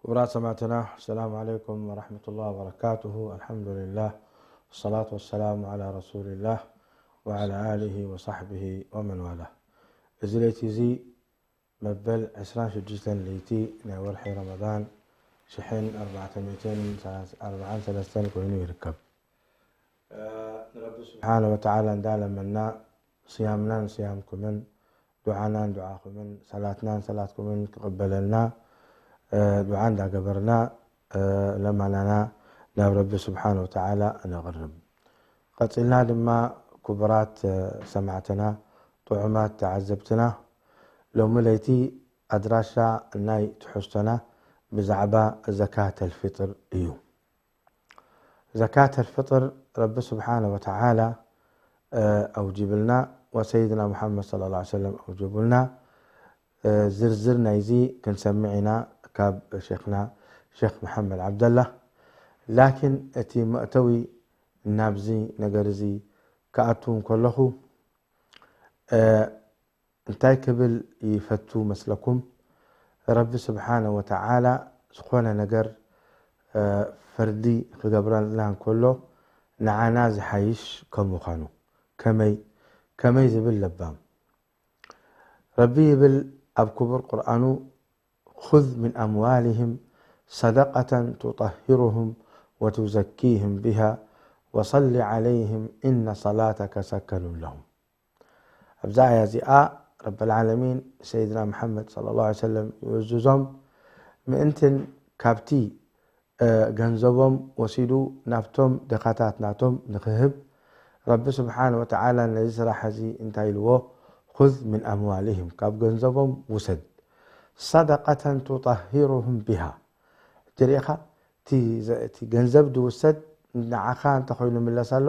ክቡራት ሰማዕትና፣ السلام عليكم ورحمة الله وبركاته. الحمد لله والصلاة والسلام على رسول الله وعلى آله وصحبه ومن والاه. እዚ ለይቲ እዚ መበል ዕስራን ሽዱሽተን ለይቲ ናይ ወርሒ ረመዳን ሽሕን ኣርባዕተ ሚእትን ኣርባዓን ሰለስተን ኮይኑ ይርከብ። ንረቢ ስብሓነ ወተዓላ እንዳለመና፣ ስያምናን ስያምኩምን፣ ዱዓናን ዱዓኹምን፣ ሰላትናን ሰላትኩምን ክቕበለልና፣ ዱዓ እንዳገበርና፣ ለማናና ናብ ረቢ ስብሓነ ወተዓላ ነቕርብ። ቀጺልና ድማ፣ ክቡራት ሰማዕትና፣ ጥዑማት ተዓዘብትና፣ ሎሚ ለይቲ ኣድራሻ ናይ ትሕዝቶና ብዛዕባ ዘካተል ፊጥር እዩ። ዘካተል ፍጥር ረቢ ስብሓነ ወተዓላ፣ እ፣ ኣውጅብልና፣ ወሰይድና ሙሓመድ ሰለላሁ ዐለይሂ ወሰለም ኣውጅቡልና። እ፣ ዝርዝር ናይዚ ክንሰምዕ ኢና ካብ ሼኽና ሼኽ መሓመድ ዓብደላ። ላኪን እቲ መእተዊ ናብዚ ነገር እዚ ክኣቱ እንከለኹ፣ እ፣ እንታይ ክብል ይፈቱ መስለኩም? ረቢ ስብሓነ ወተዓላ ዝኾነ ነገር፣ እ፣ ፍርዲ ክገብረልና እንከሎ፣ ንዓና ዝሓይሽ ከም ምዃኑ። ከመይ? ከመይ ዝብል ለባም። ረቢ ይብል ኣብ ክቡር ቁርኣኑ፣ خذ من أموالهم صدقة تطهرهم وتزكيهم بها وصل عليهم إن صلاتك سكن لهم. ኣብዛ ኣያ እዚኣ ረብል ዓለሚን ሰይድና መሓመድ ሰለላሁ ዐለይሂ ወሰለም ይእዝዞም፣ ምእንትን ካብቲ፣ እ፣ ገንዘቦም ወሲዱ ናብቶም ድኻታት ናቶም ንኽህብ። ረቢ ስብሓነ ወተዓላ ነዚ ስራሕ እዚ እንታይ ኢልዎ? "ኹዝ ሚን ኣምዋሊሂም"፣ ካብ ገንዘቦም ውሰድ። "ሰደቀተን ቱጠሂሩሁም ቢሃ"፣ ሕጂ ርኢኻ፣ እቲ ዘ-፣ እቲ ገንዘብ ዝውሰድ ንዓኻ እንተኾይኑ ምለስ ኣሎ፣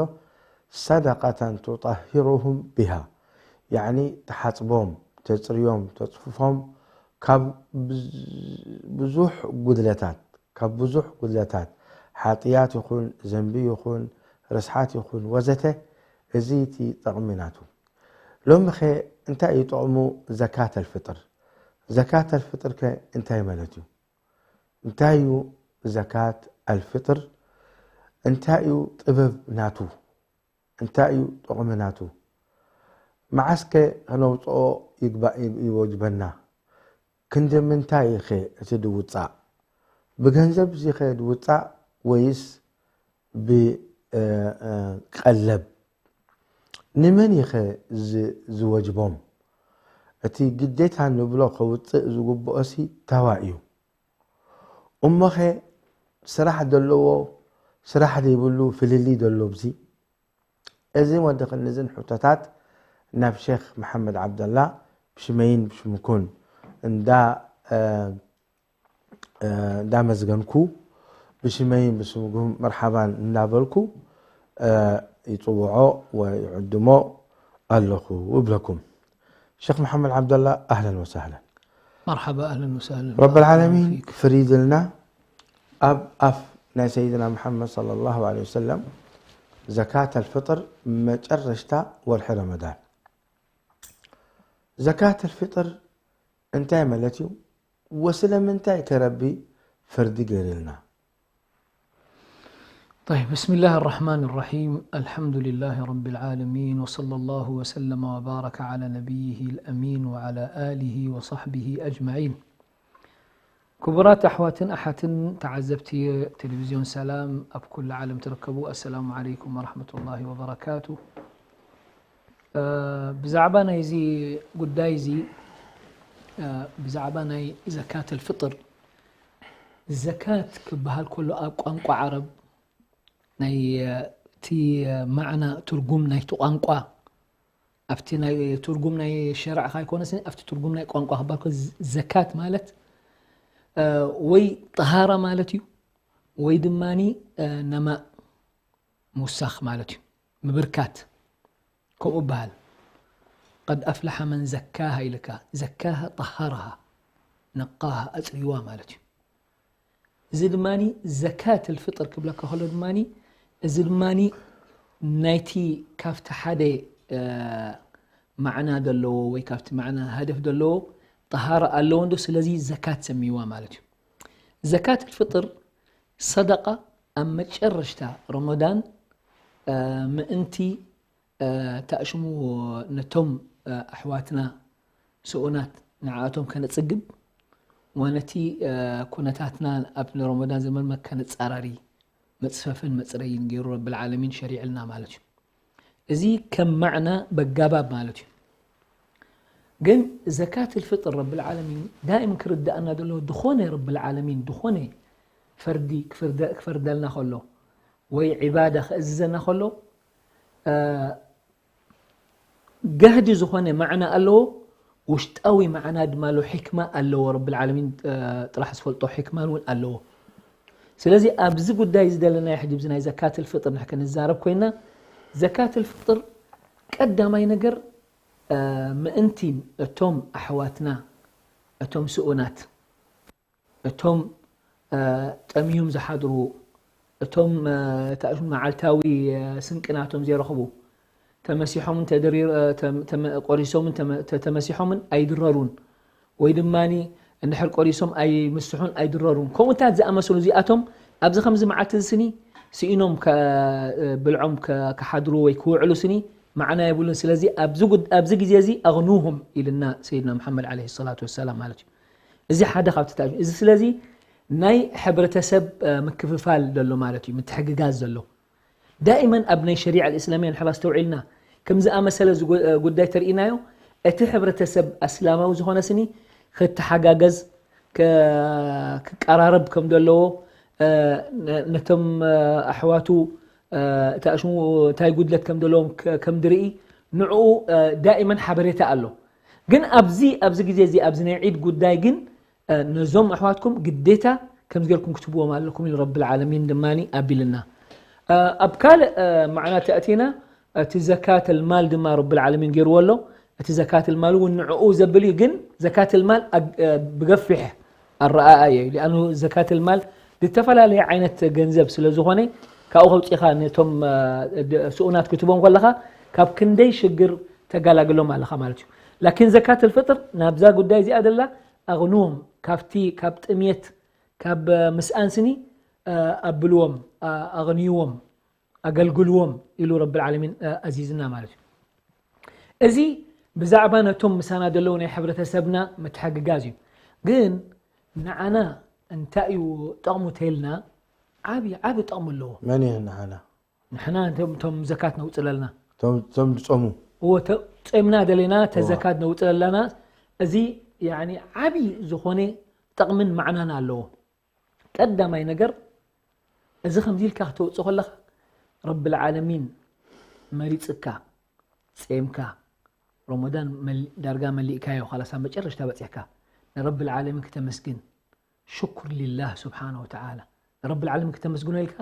"ሰደቀተን ቱጠሂሩሁም ቢሃ"፣ ያዕኒ ተሓጽቦም፣ ተጽርዮም፣ ተጽፍፎም ካብ ብዙ-፣ ብዙሕ ጉድለታት፣ ካብ ብዙሕ ጉድለታት፣ ሓጥያት ይኹን፣ ዘንቢ ይኹን፣ ርስሓት ይኹን፣ ወዘተ፣ እዚ እቲ ጠቕሚ ናቱ። ሎሚኸ እንታይ እዩ ጥቕሙ ዘካተል ፍጥር? ዘካተል ፍጥር ከ እንታይ ማለት እዩ? እንታይ እዩ ዘካት ኣልፍጥር? እንታይ እዩ ጥበብ ናቱ? እንታይ እዩ ጥቕሚ ናቱ? መዓስከ ከነውፅኦ ይግባእ፣ ይወጅበና? ክንዲ ምንታይ ኸ እቲ ድውፃእ? ብገንዘብ እዚ ኸ ድውፃእ ወይስ ብ-፣ እ፣ እ፣ ቀለብ? ንመን እዩ ኸ ዝ-፣ ዝወጅቦም? እቲ ግዴታ ንብሎ ከውፅእ ዝግብኦሲ ታዋ እዩ። እሞኸ ስራሕ ዘለዎ፣ ስራሕ ዘይብሉ ፍልልይ ዘሎ ብዚ? እዚን ወዲ ክንዝን ሕቶታት ናብ ሼኽ መሓመድ ዓብደላ ብሽመይን ብሽምኩን እንዳ፣ እ፣ እ፣ እንዳመዝገንኩ፣ ብሽመይን ብስምኩም መርሓባን እንዳበልኩ፣ እ፣ ይጽውዖ ወይ ይዕድሞ ኣለኹ እብለኩም። ሸኽ መሓመድ ዓብደላ፣ ኣህለን ወሳህለን። መርሓባ፣ ኣህለን ወሳህለን። ረብል ዓለሚን ባረከላሁ ፊክ። ፍሪድልና ኣብ ኣፍ ናይ ሰይድና መሓመድ ሰለላሁ ዐለይሂ ወሰለም ዘካተል ፍጥር መጨረሽታ ወርሒ ረመዳን። ዘካተል ፍጥር እንታይ ማለት እዩ? ወስለምንታይ ከ ረቢ ፍርዲ ገይርልና? طيب، بسم الله الرحمن الرحيم. الحمد لله رب العالمين، وصلى الله وسلم وبارك على نبيه الأمين وعلى آله وصحبه أجمعين. ክቡራት ኣሕዋትን ኣሓትን ተዓዘብቲ ቴሌቪዝዮን ሰላም ኣብ ኩሉ ዓለም ትርከቡ፣ ኣሰላሙ ዓለይኩም ወረሕመቱላሂ ወበረካቱ። እ፣ ብዛዕባ ናይዚ ጉዳይ እዚ፣ እ፣ ብዛዕባ ናይ ዘካተል ፍጥር፣ ዘካት ክበሃል ከሎ ኣብ ቋንቋ ዓረብ ናይ፣ እ፣ እቲ፣ እ፣ ማዕና ትርጉም ናይቲ ቋንቋ፣ ኣብቲ ናይ ትርጉም ናይ ሸርዕ ካይኮነስ፣ ኣብቲ ትርጉም ናይ ቋንቋ ክበሃል ከሎ፣ ዘካት ማለት፣ እ፣ ወይ ጠሃራ ማለት እዩ፣ ወይ ድማኒ፣ እ፣ ነማእ ምውሳኽ ማለት እዩ፣ ምብርካት። ከምኡ በሃል። "ቀድ ኣፍለሐ መን ዘካሃ" ኢልካ፣ ዘካሃ ጠሃረሃ፣ ነቃሃ ኣጽርይዋ ማለት እዩ። እዚ ድማ ዘካት ልፍጥር ክብለካ ከሎ ድማ እዚ ድማ ናይቲ ካብቲ ሓደ ማዕና ዘለዎ ወይ ካብቲ ማዕና ሃደፍ ዘለዎ ጠሃራ ኣለዎ እንዶ ስለዚ ዘካት ሰሚዋ ማለት እዩ። ዘካት ልፍጥር ሰደቃ ኣብ መጨረሽታ ረመዳን ምእንቲ ተኣሽምዎ ነቶም ኣሕዋትና ስኡናት ንዓኣቶም ከነፅግብ ወነቲ ኩነታትና ኣብ ረመዳን ዘመን ከነፃራሪ መፅፈፍን መፅረይን ገይሩ ረብል ዓለሚን ሸሪዕልና ማለት እዩ። እዚ ከም ማዕና በጋባብ ማለት እዩ። ግን ዘካት ልፍጥር ረብል ዓለሚን ዳይም ክርዳእና ዘሎ ዝኾነ ረብል ዓለሚን ዝኾነ ፈርዲ ክፈርደልና ከሎ ወይ ዒባዳ ክእዝዘና ከሎ ጋህዲ ዝኾነ ማዕና ኣለዎ፣ ውሽጣዊ ማዕና ድማ ኣሎ፣ ሕክማ ኣለዎ። ረብል ዓለሚን ጥራሕ ዝፈልጦ ሕክማን እውን ኣለዎ። ስለዚ ኣብዚ ጉዳይ እዚ ዘለና ሕጂ ብዚ ናይ ዘካት ልፍጥር ንሕ ክንዛረብ ኮይና ዘካት ልፍጥር ቀዳማይ ነገር ምእንቲን እቶም ኣሕዋትና እቶም ስኡናት እቶም ጠምዮም ዝሓድሩ እቶም ተኣሽሙ መዓልታዊ ስንቂ ናቶም ዘይረኽቡ ተመሲሖምን ቆሪሶምን ተመሲሖምን ኣይድረሩን ወይ ድማ እንድሕር ቆሪሶም ኣይምስሑን ኣይድረሩን ከምኡታት ዝኣመሰሉ እዚኣቶም ኣብዚ ከምዚ መዓልቲ እዚ ስኒ ስኢኖም ብልዖም ክሓድሩ ወይ ክውዕሉ ስኒ ማዕና የብሉን። ስለዚ ኣብዚ ግዜ እዚ ኣግኑሁም ኢልና ሰይድና መሓመድ ዓለይሂ ሰላቱ ወሰላም ማለት እዩ። እዚ ሓደ ካብቲ ታሪክ እዚ ስለዚ ናይ ሕብረተሰብ ምክፍፋል ዘሎ ማለት እዩ ምትሕግጋዝ ዘሎ ዳይመን ኣብ ናይ ሸሪዓ እስላሚያ ንሕባ ኣስተውዒልና ከም ዝኣመሰለ ጉዳይ ተርእናዮ እቲ ሕብረተሰብ ኣስላማዊ ዝኾነ ስኒ ክተሓጋገዝ ክቀራረብ ከም ዘለዎ ነቶም ኣሕዋቱ እታ ሽሙ እንታይ ጉድለት ከም ዘለዎም ከም ድርኢ ንዕኡ ዳይመን ሓበሬታ ኣሎ። ግን ኣብዚ ኣብዚ ግዜ እዚ ኣብዚ ናይ ዒድ ጉዳይ ግን ነዞም ኣሕዋትኩም ግዴታ ከም ጌርኩም ክትብዎም ኣለኩም ኢሉ ረብል ዓለሚን ድማ ኣቢልና። ኣብ ካልእ ማዕና ተእቲና እቲ ዘካት ልማል ድማ ረብል ዓለሚን ገይርዎ ኣሎ። እቲ ዘካት ልማል እውን ንዕኡ ዘብል እዩ። ግን ዘካት ልማል ብገፊሕ ኣረኣእያ እዩ። ሊኣኑ ዘካት ልማል ዝተፈላለየ ዓይነት ገንዘብ ስለ ዝኾነ ካብኡ ከውፂኻ ነቶም ስኡናት ክትቦም ከለኻ ካብ ክንደይ ሽግር ተጋላግሎም ኣለኻ ማለት እዩ። ላኪን ዘካት ልፍጥር ናብዛ ጉዳይ እዚኣ ደላ ኣቕንዎም ካብቲ ካብ ጥምየት ካብ ምስኣን ስኒ ኣብልዎም ኣቕንይዎም ኣገልግልዎም ኢሉ ረብል ዓለሚን ኣዚዝና ማለት እዩ። እዚ ብዛዕባ ነቶም ምሳና ዘለዉ ናይ ሕብረተሰብና ምትሕግጋዝ እዩ። ግን ንዓና እንታይ እዩ ጠቕሙ ተይልና ዓቢ ዓቢ ጠቕሚ ኣለዎ። መን እዩ ንዓና? ንሕና እቶም ዘካት ነውፅለልና እቶም ዝፀሙ እዎ ጸምና ደለና ተዘካት ነውፅለላና እዚ ዓቢ ዝኾነ ጠቕምን ማዕናን ኣለዎ። ቀዳማይ ነገር እዚ ከምዚ ኢልካ ክተውፅእ ከለኻ ረብል ዓለሚን መሪፅካ ጼምካ ረመዳን ዳርጋ መሊእካዮ ካላሳ መጨረሽታ በፂሕካ ንረብል ዓለሚን ክተመስግን ሽኩር ሊላህ ስብሓነ ወተዓላ ንረብል ዓለሚን ክተመስግኖ ኢልካ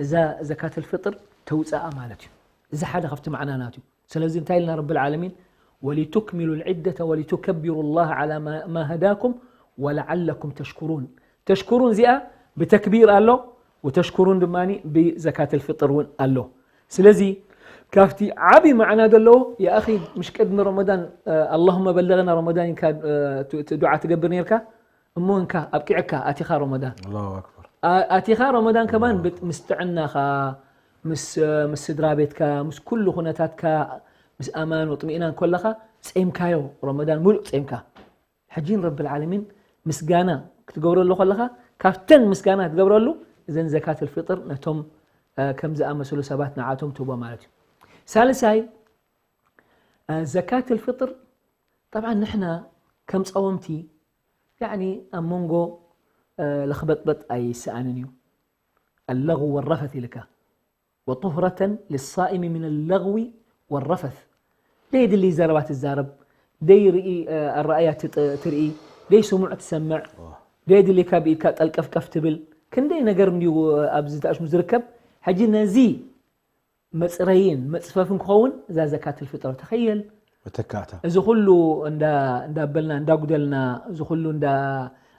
እዛ ዘካተል ፍጥር ተውፅኣ ማለት እዩ። እዚ ሓደ ካብቲ ማዕናናት እዩ። ስለዚ እንታይ ኢልና ረብል ዓለሚን ወሊቱክሚሉ ልዕደተ ወሊቱከቢሩ ላህ ዓላ ማ ሃዳኩም ወለዓለኩም ተሽኩሩን። ተሽኩሩን እዚኣ ብተክቢር ኣሎ ወተሽኩሩን ድማ ብዘካተል ፍጥር እውን ኣሎ። ስለዚ ካብቲ ዓቢ ማዕና ዘለዎ የኣኺ ምሽ ቅድሚ ረመዳን ኣላሁመ በለغና ረመዳን ኢልካ ዱዓ ትገብር ነርካ እሞ እንካ ኣብቂዕካ ኣቲኻ ረመዳን ኣላሁ ኣክበር ኣቲኻ ረመዳን ከማን ምስ ጥዕናኻ ምስ ስድራ ቤትካ ምስ ኩሉ ኩነታትካ ምስ ኣማን ወጥሚእናን ኮለኻ ጼምካዮ ረመዳን ሙሉእ ጼምካ ሕጂ ንረብል ዓለሚን ምስጋና ክትገብረሉ ከለኻ ካብተን ምስጋና ክትገብረሉ እዘን ዘካት ልፍጥር ነቶም ከም ዝኣመሰሉ ሰባት ንዓቶም ትህቦ ማለት እዩ። ሳልሳይ ዘካት ልፍጥር ጠብዓ ንሕና ከም ጸወምቲ ያኒ ኣብ መንጎ ለኽበጥበጥ ኣይሰኣንን እዩ። ኣለغው ወረፈት ኢልካ ወጡህረተን ልሳኢሚ ምን ለغዊ ወረፈት ደይ ድሊ ዘረባ ትዛረብ ደይ ርኢ ኣረኣያ ትርኢ ደይ ስሙዕ ትሰምዕ ደይ ድሊ ካብ ኢድካ ጠልቀፍቀፍ ትብል ክንደይ ነገር እንዲዩ ኣብዚ ተኣሽሙ ዝርከብ። ሕጂ ነዚ መፅረይን መፅፈፍን ክኸውን እዛ ዘካት ልፍጥር ተኸየል መተካእታ እዚ ኩሉ እንዳበልና እንዳጉደልና እዚ ኩሉ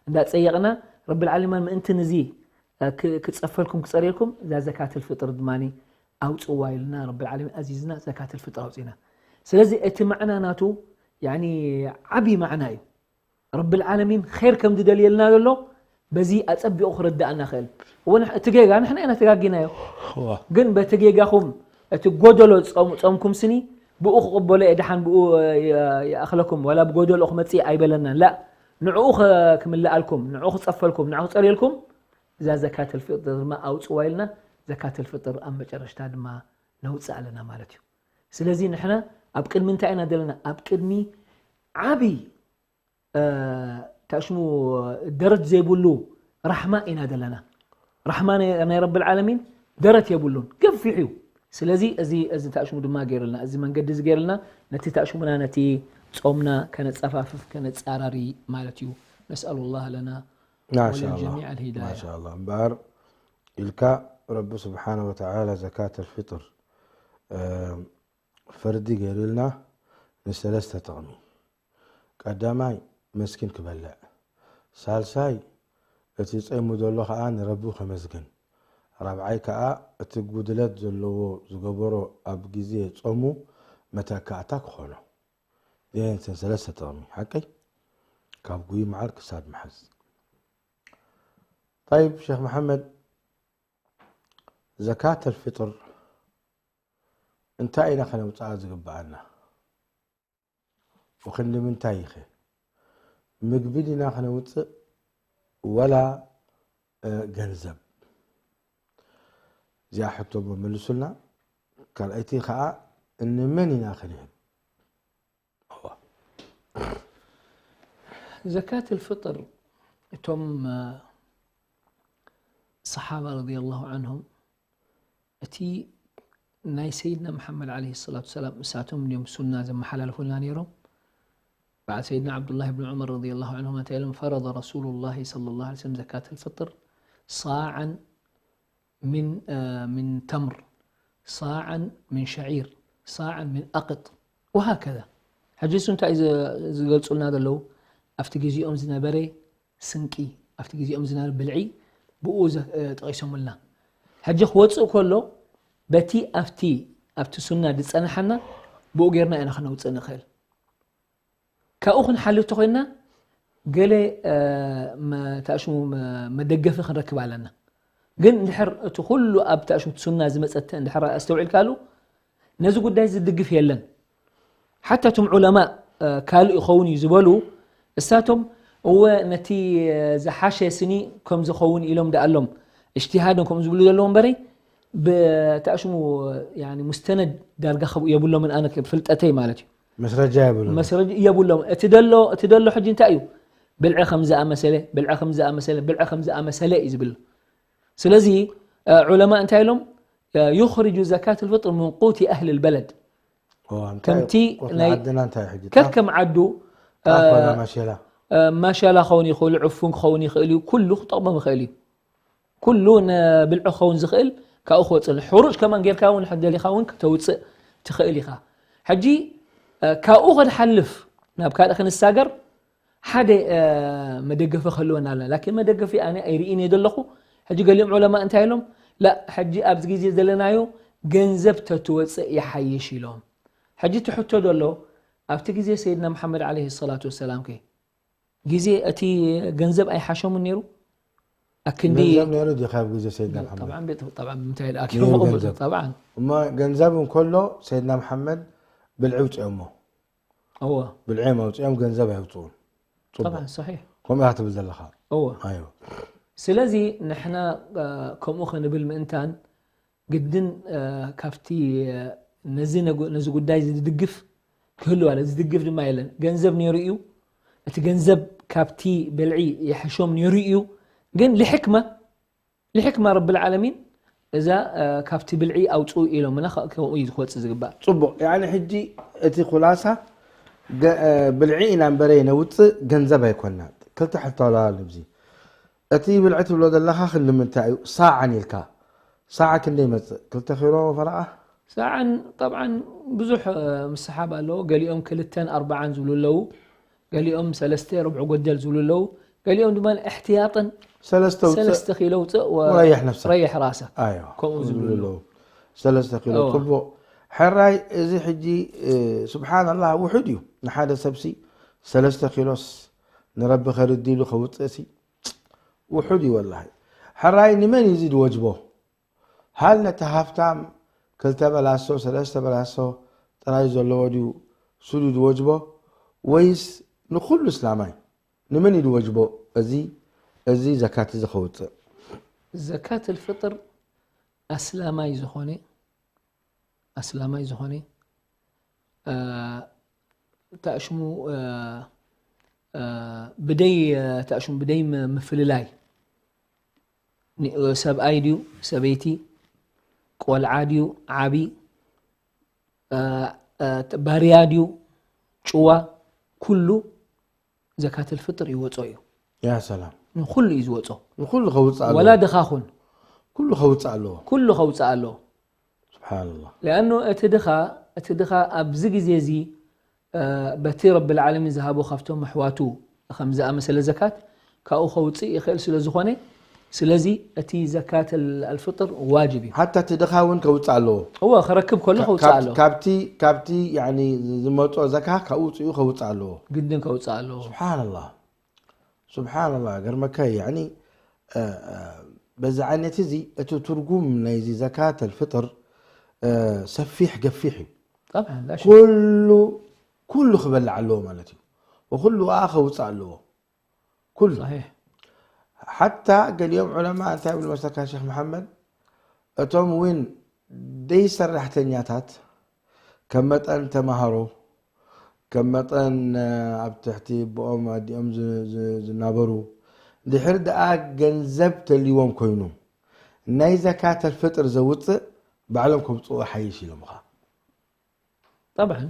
እንዳፀየቕና ረብል ዓለማን ምእንትን እዚ እ፣ ክ-፣ ክጸፈልኩም፣ ክጸርየልኩም፣ እዛ ዘካተል ፍጥር ድማኒ ኣውጽዋ ኢልና ረብል ዓለሚን ኣዚዝና ዘካተል ፍጥር ኣውጺና። ስለዚ እቲ ማዕና ናቱ፣ ያኒ፣ ዓቢ ማዕና እዩ። ረብል ዓለሚን ኸይር ከም ዝደልየልና ዘሎ በዚ ኣጸቢቑ ክርድኣና ክእል። እወ፣ ንሕ-፣ እቲ ጌጋ ንሕና ኢና ተጋጊናዮ። እዋ። ግን በቲ ጌጋኹም እቲ ጎደሎ ጾም-፣ ጾምኩም ስኒ ብኡ ክቕበሎ እየ፣ ደሓን ብኡ፣ እ፣ የ-፣ ይኣኽለኩም፣ ዋላ ብጎደሎ ክመጽእ ኣይበለናን። ላ፣ ንዕኡ ኸ-፣ ክምልኣልኩም፣ ንዕኡ ክጸፈልኩም፣ ንዕኡ ክጸርየልኩም፣ እዛ ዘካተል ፍጥር ድማ ኣውጽዋ ኢልና፣ ዘካተል ፍጥር ኣብ መጨረሽታ ድማ ነውጽእ ኣለና ማለት እዩ። ስለዚ ንሕና ኣብ ቅድሚ እንታይ ኢና ዘለና? ኣብ ቅድሚ ዓቢ፣ እ፣ ታሽሙ ደረት ዘይብሉ ራሕማ ኢና ዘለና። ራሕማ ናይ፣ ናይ ረብል ዓለሚን ደረት የብሉን፣ ገፊሕ እዩ። ስለዚ እዚ፣ እዚ ታሽሙ ድማ ገይርልና፣ እዚ መንገዲ እዚ ገይርልና፣ ነቲ ታሽሙና፣ ነቲ ጾምና ከነጸፋፍፍ፣ ከነጻራሪ ማለት እዩ። ነስኣሉ ላህ ለና ማሻ ኣላህ። ወለልጀሚዕ ኣልሂዳያ። ማሻ ኣላህ። እምበኣር ኢልካ ረቢ ስብሓነ ወተዓላ ዘካተል ፊጥር፣ እ፣ ፈርዲ ገይሩልና ንሰለስተ ጥቕሚ። ቀዳማይ መስኪን ክበልዕ፣ ሳልሳይ እቲ ጸይሙ ዘሎ ኸኣ ንረቡ ከመስግን፣ ራብዓይ ከኣ እቲ ጉድለት ዘለዎ ዝገበሮ ኣብ ግዜ ጾሙ መተካእታ ክኾኖ። እዘን ሰለስተ ጥቕሚ ሓቀይ ካብ ጉይ መዓር ክሳድ መሓዝ። ጠይብ ሸኽ መሓመድ፣ ዘካተል ፊጥር እንታይ ኢና ከነውጽኣ ዝግብኣና? ወክንዲ ምንታይ ኢኸ? ምግቢ ዲና ከነውጽእ ወላ፣ እ፣ ገንዘብ? እዚኣ ሕቶ መመልሱልና። ካልኣይቲ ኸኣ እንመን ኢና ክንህብ? እዋ። ዘካት ልፍጥር እቶም፣ እ፣ ሰሓባ ረዲየላሁ ዐንሁም እቲ ናይ ሰይድና መሓመድ ዓለይሂ ሰላቱ ወሰላም እሳቶም እዮም ሱና ዘመሓላልፉልና ነይሮም። በዓል ሰይድና ዓብዱላህ ብን ዑመር ረዲየላሁ ዐንሁማ እንታይ ኢሎም? ፈረደ ረሱሉላሂ ሰለላሁ ዐለይሂ ወሰለም ዘካተል ፍጥር ሳዓን ምን፣ እ፣ ምን ተምር፣ ሳዓን ምን ሸዒር፣ ሳዓን ምን ኣቅጥ ወሃከዛ። ሕጂ እሱ እንታይ ዝ-፣ ዝገልጹልና ዘለዉ? ኣብቲ ግዜኦም ዝነበረ ስንቂ፣ ኣብቲ ግዜኦም ዝነበረ ብልዒ ብኡ ዘ-፣ እ፣ ጠቒሶምልና። ሕጂ ክወጽእ ከሎ በቲ ኣብቲ፣ ኣብቲ ሱና ዝጸንሓና ብኡ ጌርና ኢና ክነውጽእ ንኽእል። ካብኡ ክንሓልፍ ተኾይንና ገለ፣ እ፣ መ-፣ ታሽሙ መ-፣ መደገፊ ክንረክብ ኣለና። ግን እንድሕር እቲ ኩሉ ኣብ ታሽሙ ሱና ዝመጸ እንድሕር ኣስተውዒልካሉ ነዚ ጉዳይ ዝድግፍ የለን። ሓታ እቶም ዑለማእ፣ እ፣ ካልእ ይኸውን እዩ ዝበሉ፣ እሳቶም እወ ነቲ፣ እ፣ ዝሓሸ ስኒ ከም ዝኸውን ኢሎም ደኣሎም እጅትሃዶም ከምኡ ዝብሉ ዘለዉ እምበረይ ብታሽሙ፣ ያኒ፣ ሙስተነድ ዳርጋ ከብ-፣ የብሎምን፣ ኣነ ፍልጠተይ ማለት እዩ። መስረጃ የብሎምን። መስረጃ የብሎም። እቲ ደሎ፣ እቲ ደሎ ሕጂ እንታይ እዩ? ብልዒ ከም ዝኣመሰለ፣ ብልዒ ከም ዝኣመሰለ፣ ብልዒ ከም ዝኣመሰለ እዩ ዝብል። ስለዚ፣ እ፣ ዑለማ እንታይ ኢሎም? እ፣ ዩኽርጁ ዘካት ልፍጥር ምን ቁቲ ኣህል ልበለድ። ኦ፣ እንታይ ከምቲ ቁት ናይ ዓድና እንታይ ሕጂ? ጣፍ? ከከም ዓዱ፣ ጣፍ እ፣ ወላ ማሸላ? እ፣ ማሸላ ክኸውን ይኽእል፣ ዕፉን ክኸውን ይኽእል እዩ፣ ኩሉ ክጠቕሞም ይኽእል እዩ። ኩሉ ንብልዒ ክኸውን ዝኽእል ካብኡ ክወፅእ። ሕሩጭ ከማን ጌርካ እውን ደሊኻ እውን ከተውፅእ ትኽእል ኢኻ። ሕጂ፣ እ፣ ካብኡ ከድሓልፍ ናብ ካልእ ክንሳገር ሓደ፣ እ፣ መደገፊ ክህልወና ኣለና። ላኪን መደገፊ ኣነ ኣይርእይን እየ ዘለኹ። ሕጂ ገሊኦም ዑለማ እንታይ ኢሎም? ላ፣ ሕጂ ኣብዚ ግዜ ዘለናዮ ገንዘብ ተትወፅእ ይሓይሽ ኢሎም። ሕጂ እቲ ሕቶ ዘሎ ኣብቲ ግዜ ሰይድና መሓመድ ዓለይሂ ሰላቱ ወሰላም ከ ግዜ እቲ ገንዘብ ኣይሓሸሙን ነይሩ? ኣክንዲ ገንዘብ ነይሩ ድዩ ካብ ግዜ ሰይድና መሓመድ? ጠብዓን ቤት-፣ ጠብዓን ብምንታይ ደኣ ነይሩ ኪሮም ገንዘብ። ጠብዓን። እሞ ገንዘብ እንከሎ ሰይድና መሓመድ ብልዒ ውፅኦሞ። እወ። ብልዒ መውፅኦም ገንዘብ ኣይውፅኡን። ፅቡቕ። ጠብዓን፣ ሰሒሕ። ከምኡ ኢኻ ትብል ዘለኻ። እወ። ኣይወ። ስለዚ ንሕና፣ እ፣ ከምኡ ክንብል ምእንታን ግድን፣ እ፣ ካብቲ፣ እ፣ ነዚ ነጉ-፣ ነዚ ጉዳይ ዝድግፍ ክህሉ ኣለ። ዝድግፍ ድማ የለን። ገንዘብ ነይሩ እዩ። እቲ ገንዘብ ካብቲ ብልዒ ይሕሾም ነይሩ እዩ። ግን ልሕክማ፣ ልሕክማ ረብል ዓለሚን እዛ፣ እ፣ ካብቲ ብልዒ ኣውፅኡ ኢሎምና፣ ከ-፣ ከምኡ እዩ ክወፅእ ዝግባእ። ፅቡቕ። ያኒ ሕጂ እቲ ኩላሳ ገ-፣ እ፣ ብልዒ ኢና እምበረ ነውፅእ ገንዘብ ኣይኮንና። ክልተ ሕቶ ኣለዋ ኣብዚ። እቲ ብልዒ ትብሎ ዘለኻ ክንዲ ምንታይ እዩ? ሳዓን ኢልካ። ሳዓ ክንደይ ይመጽእ? ክልተ ኪሎ ፈረቓ? ሳዓን ጠብዓን ብዙሕ፣ እ፣ ምስሓብ ኣለዎ። ገሊኦም ክልተን ኣርባዓን ዝብሉ ኣለዉ። ገሊኦም ሰለስተ ርብዒ ጎደል ዝብሉ ኣለዉ። ገሊኦም ድማ እሕትያጥን ሰለስተ ውፅእ ሰለስተ ኪሎ ውፅእ ወረይሕ ነፍሳ ረይሕ ራሰ ኣዮ ከምኡ ዝብሉ ኣለዉ። ሰለስተ ኪሎ እዎ። ፅቡቕ። ሕራይ እዚ ሕጂ እ፣ ስብሓንላህ ውሑድ እዩ። ንሓደ ሰብሲ ሰለስተ ኪሎስ ንረቢ ከርዲሉ ከውፅእሲ ውሑድ እዩ ወላሂ። ሕራይ ንመን እዩ እዚ ድወጅቦ? ሃል ነቲ ሃፍታም ክልተ በላሶ ሰለስተ በላሶ ጥራይ ዘለዎ ድዩ ሱዱ ድወጅቦ፣ ወይስ ንኩሉ እስላማይ? ንመን እዩ ድወጅቦ? እዚ እዚ ዘካት እዚ ከውፅእ ዘካት ልፍጥር ኣስላማይ ዝኾነ ኣስላማይ ዝኾነ እ፣ ታሽሙ እ፣ እ፣ ብደይ እ፣ ታሽሙ ብደይ ም- ምፍልላይ ኒ- ሰብኣይ ድዩ ሰበይቲ፣ ቆልዓ ድዩ ዓቢ፣ እ፣ እ፣ ባርያ ድዩ ጭዋ፣ ኩሉ ዘካት ልፍጥር ይወጾ እዩ። ያ ሰላም ንኩሉ እዩ ዝወጾ። ንኩሉ ከውፅእ ኣለዎ። ወላ ድኻ ኹን ኩሉ ከውፅእ ኣለዎ። ኩሉ ከውፅእ ኣለዎ። ስብሓንላህ ሊኣኑ እቲ ድኻ እቲ ድኻ ኣብዚ ግዜ እዚ እ፣ በቲ ረቢ ልዓለሚን ዝሃቦ ካብቶም ኣሕዋቱ ከም ዝኣመሰለ ዘካት ካብኡ ከውፅእ ይኽእል ስለ ዝኾነ፣ ስለዚ እቲ ዘካት ኣልፍጥር ዋጅብ እዩ። ሓታ እቲ ድኻ እውን ከውፅእ ኣለዎ። እወ ክረክብ ከሎ ከውፅእ ካብ- ኣለዎ። ካብቲ ካብቲ ያኒ ዝመፅኦ ዘካ ካብኡ ውፅኡ ከውፅእ ኣለዎ። ግድን ከውፅእ ኣለዎ። ስብሓንላህ ስብሓንላህ ገርመካ ያኒ እ፣ እ፣ በዚ ዓይነት እዚ እቲ ትርጉም ናይዚ ዘካት ኣልፍጥር እ፣ ሰፊሕ ገፊሕ እዩ። طبعا لا شك. ኩሉ ኩሉ ክበልዕ ኣለዎ ማለት እዩ። ወኩሉ ኣ ከውፅእ ኣለዎ። ኩሉ صحيح. ሓታ ገሊኦም ዑለማ እንታይ ይብሉ መስለካ ሸክ መሓመድ፣ እቶም እውን ደይ ሰራሕተኛታት ከም መጠን ተማሃሮ ከም መጠን እ፣ ኣብ ትሕቲ ብኦም ኣዲኦም ዝ- ዝ- ዝናበሩ ድሕር ደኣ ገንዘብ ተልዎም ኮይኑ ናይ ዘካተል ፍጥር ዘውፅእ ባዕሎም ከምፅኡ ሓይሽ ኢሎምኻ። طبعا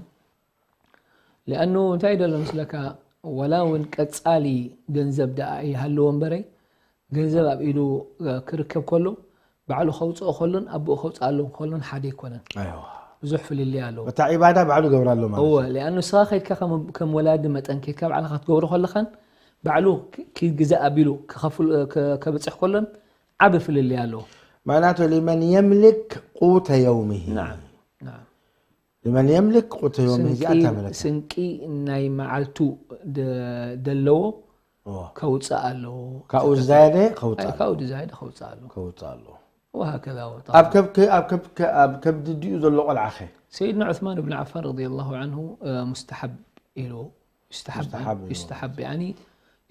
ሊኣኑ እንታይ ደሎ ምስለካ፣ ወላ እውን ቀፃሊ ገንዘብ ደኣ ይሃልዎ እምበረይ ገንዘብ ኣብ ኢዱ ክርከብ ከሎ ባዕሉ ከውፅኦ ከሎን ኣብኡ ከውፅኣሎም ከሎን ሓደ ኣይኮነን። ኣይዋ ብዙሕ ፍልልይ ኣለዎ። በታ ዒባዳ ባዕሉ ገብራ ኣሎ ማለት እወ እዩ። ሊኣኑ ንስኻ ከድካ ከም- ከም ወላዲ መጠን ከድካ ባዕልኻ ክትገብሮ ከለኻን ባዕሉ ክ- ክግዛእ ኣቢሉ ክኸፍል ከ- ከብፅሕ ከሎን ዓቢ ፍልልይ ኣለዎ። ማናቱ ሊመን የምልክ ቁተ የውምሂ ናዓም ናዓም ሊመን የምልክ ቁተ የውምሂ እዚኣ ስንቂ- ተመለከ ስንቂ ናይ መዓልቱ ደ- ደለዎ እዎ። ከውፅእ ኣለዎ። ካብኡ ዝዛየደ ከውፅእ ኣይ፣ ኣለዎ። ካብኡ ዝዛየደ ከውፅእ ኣለዎ። ከውፅእ ኣለዎ። وهكذا هو ኣብ طبعا. ከብ- ከ- ኣብ ከብ- ከ- ኣብ ከብዲ ድኡ ዘሎ ቆልዓኸ سيدنا عثمان بن عفان رضي الله عنه آه، مستحب إله يستحب مستحب إله. يستحب يعني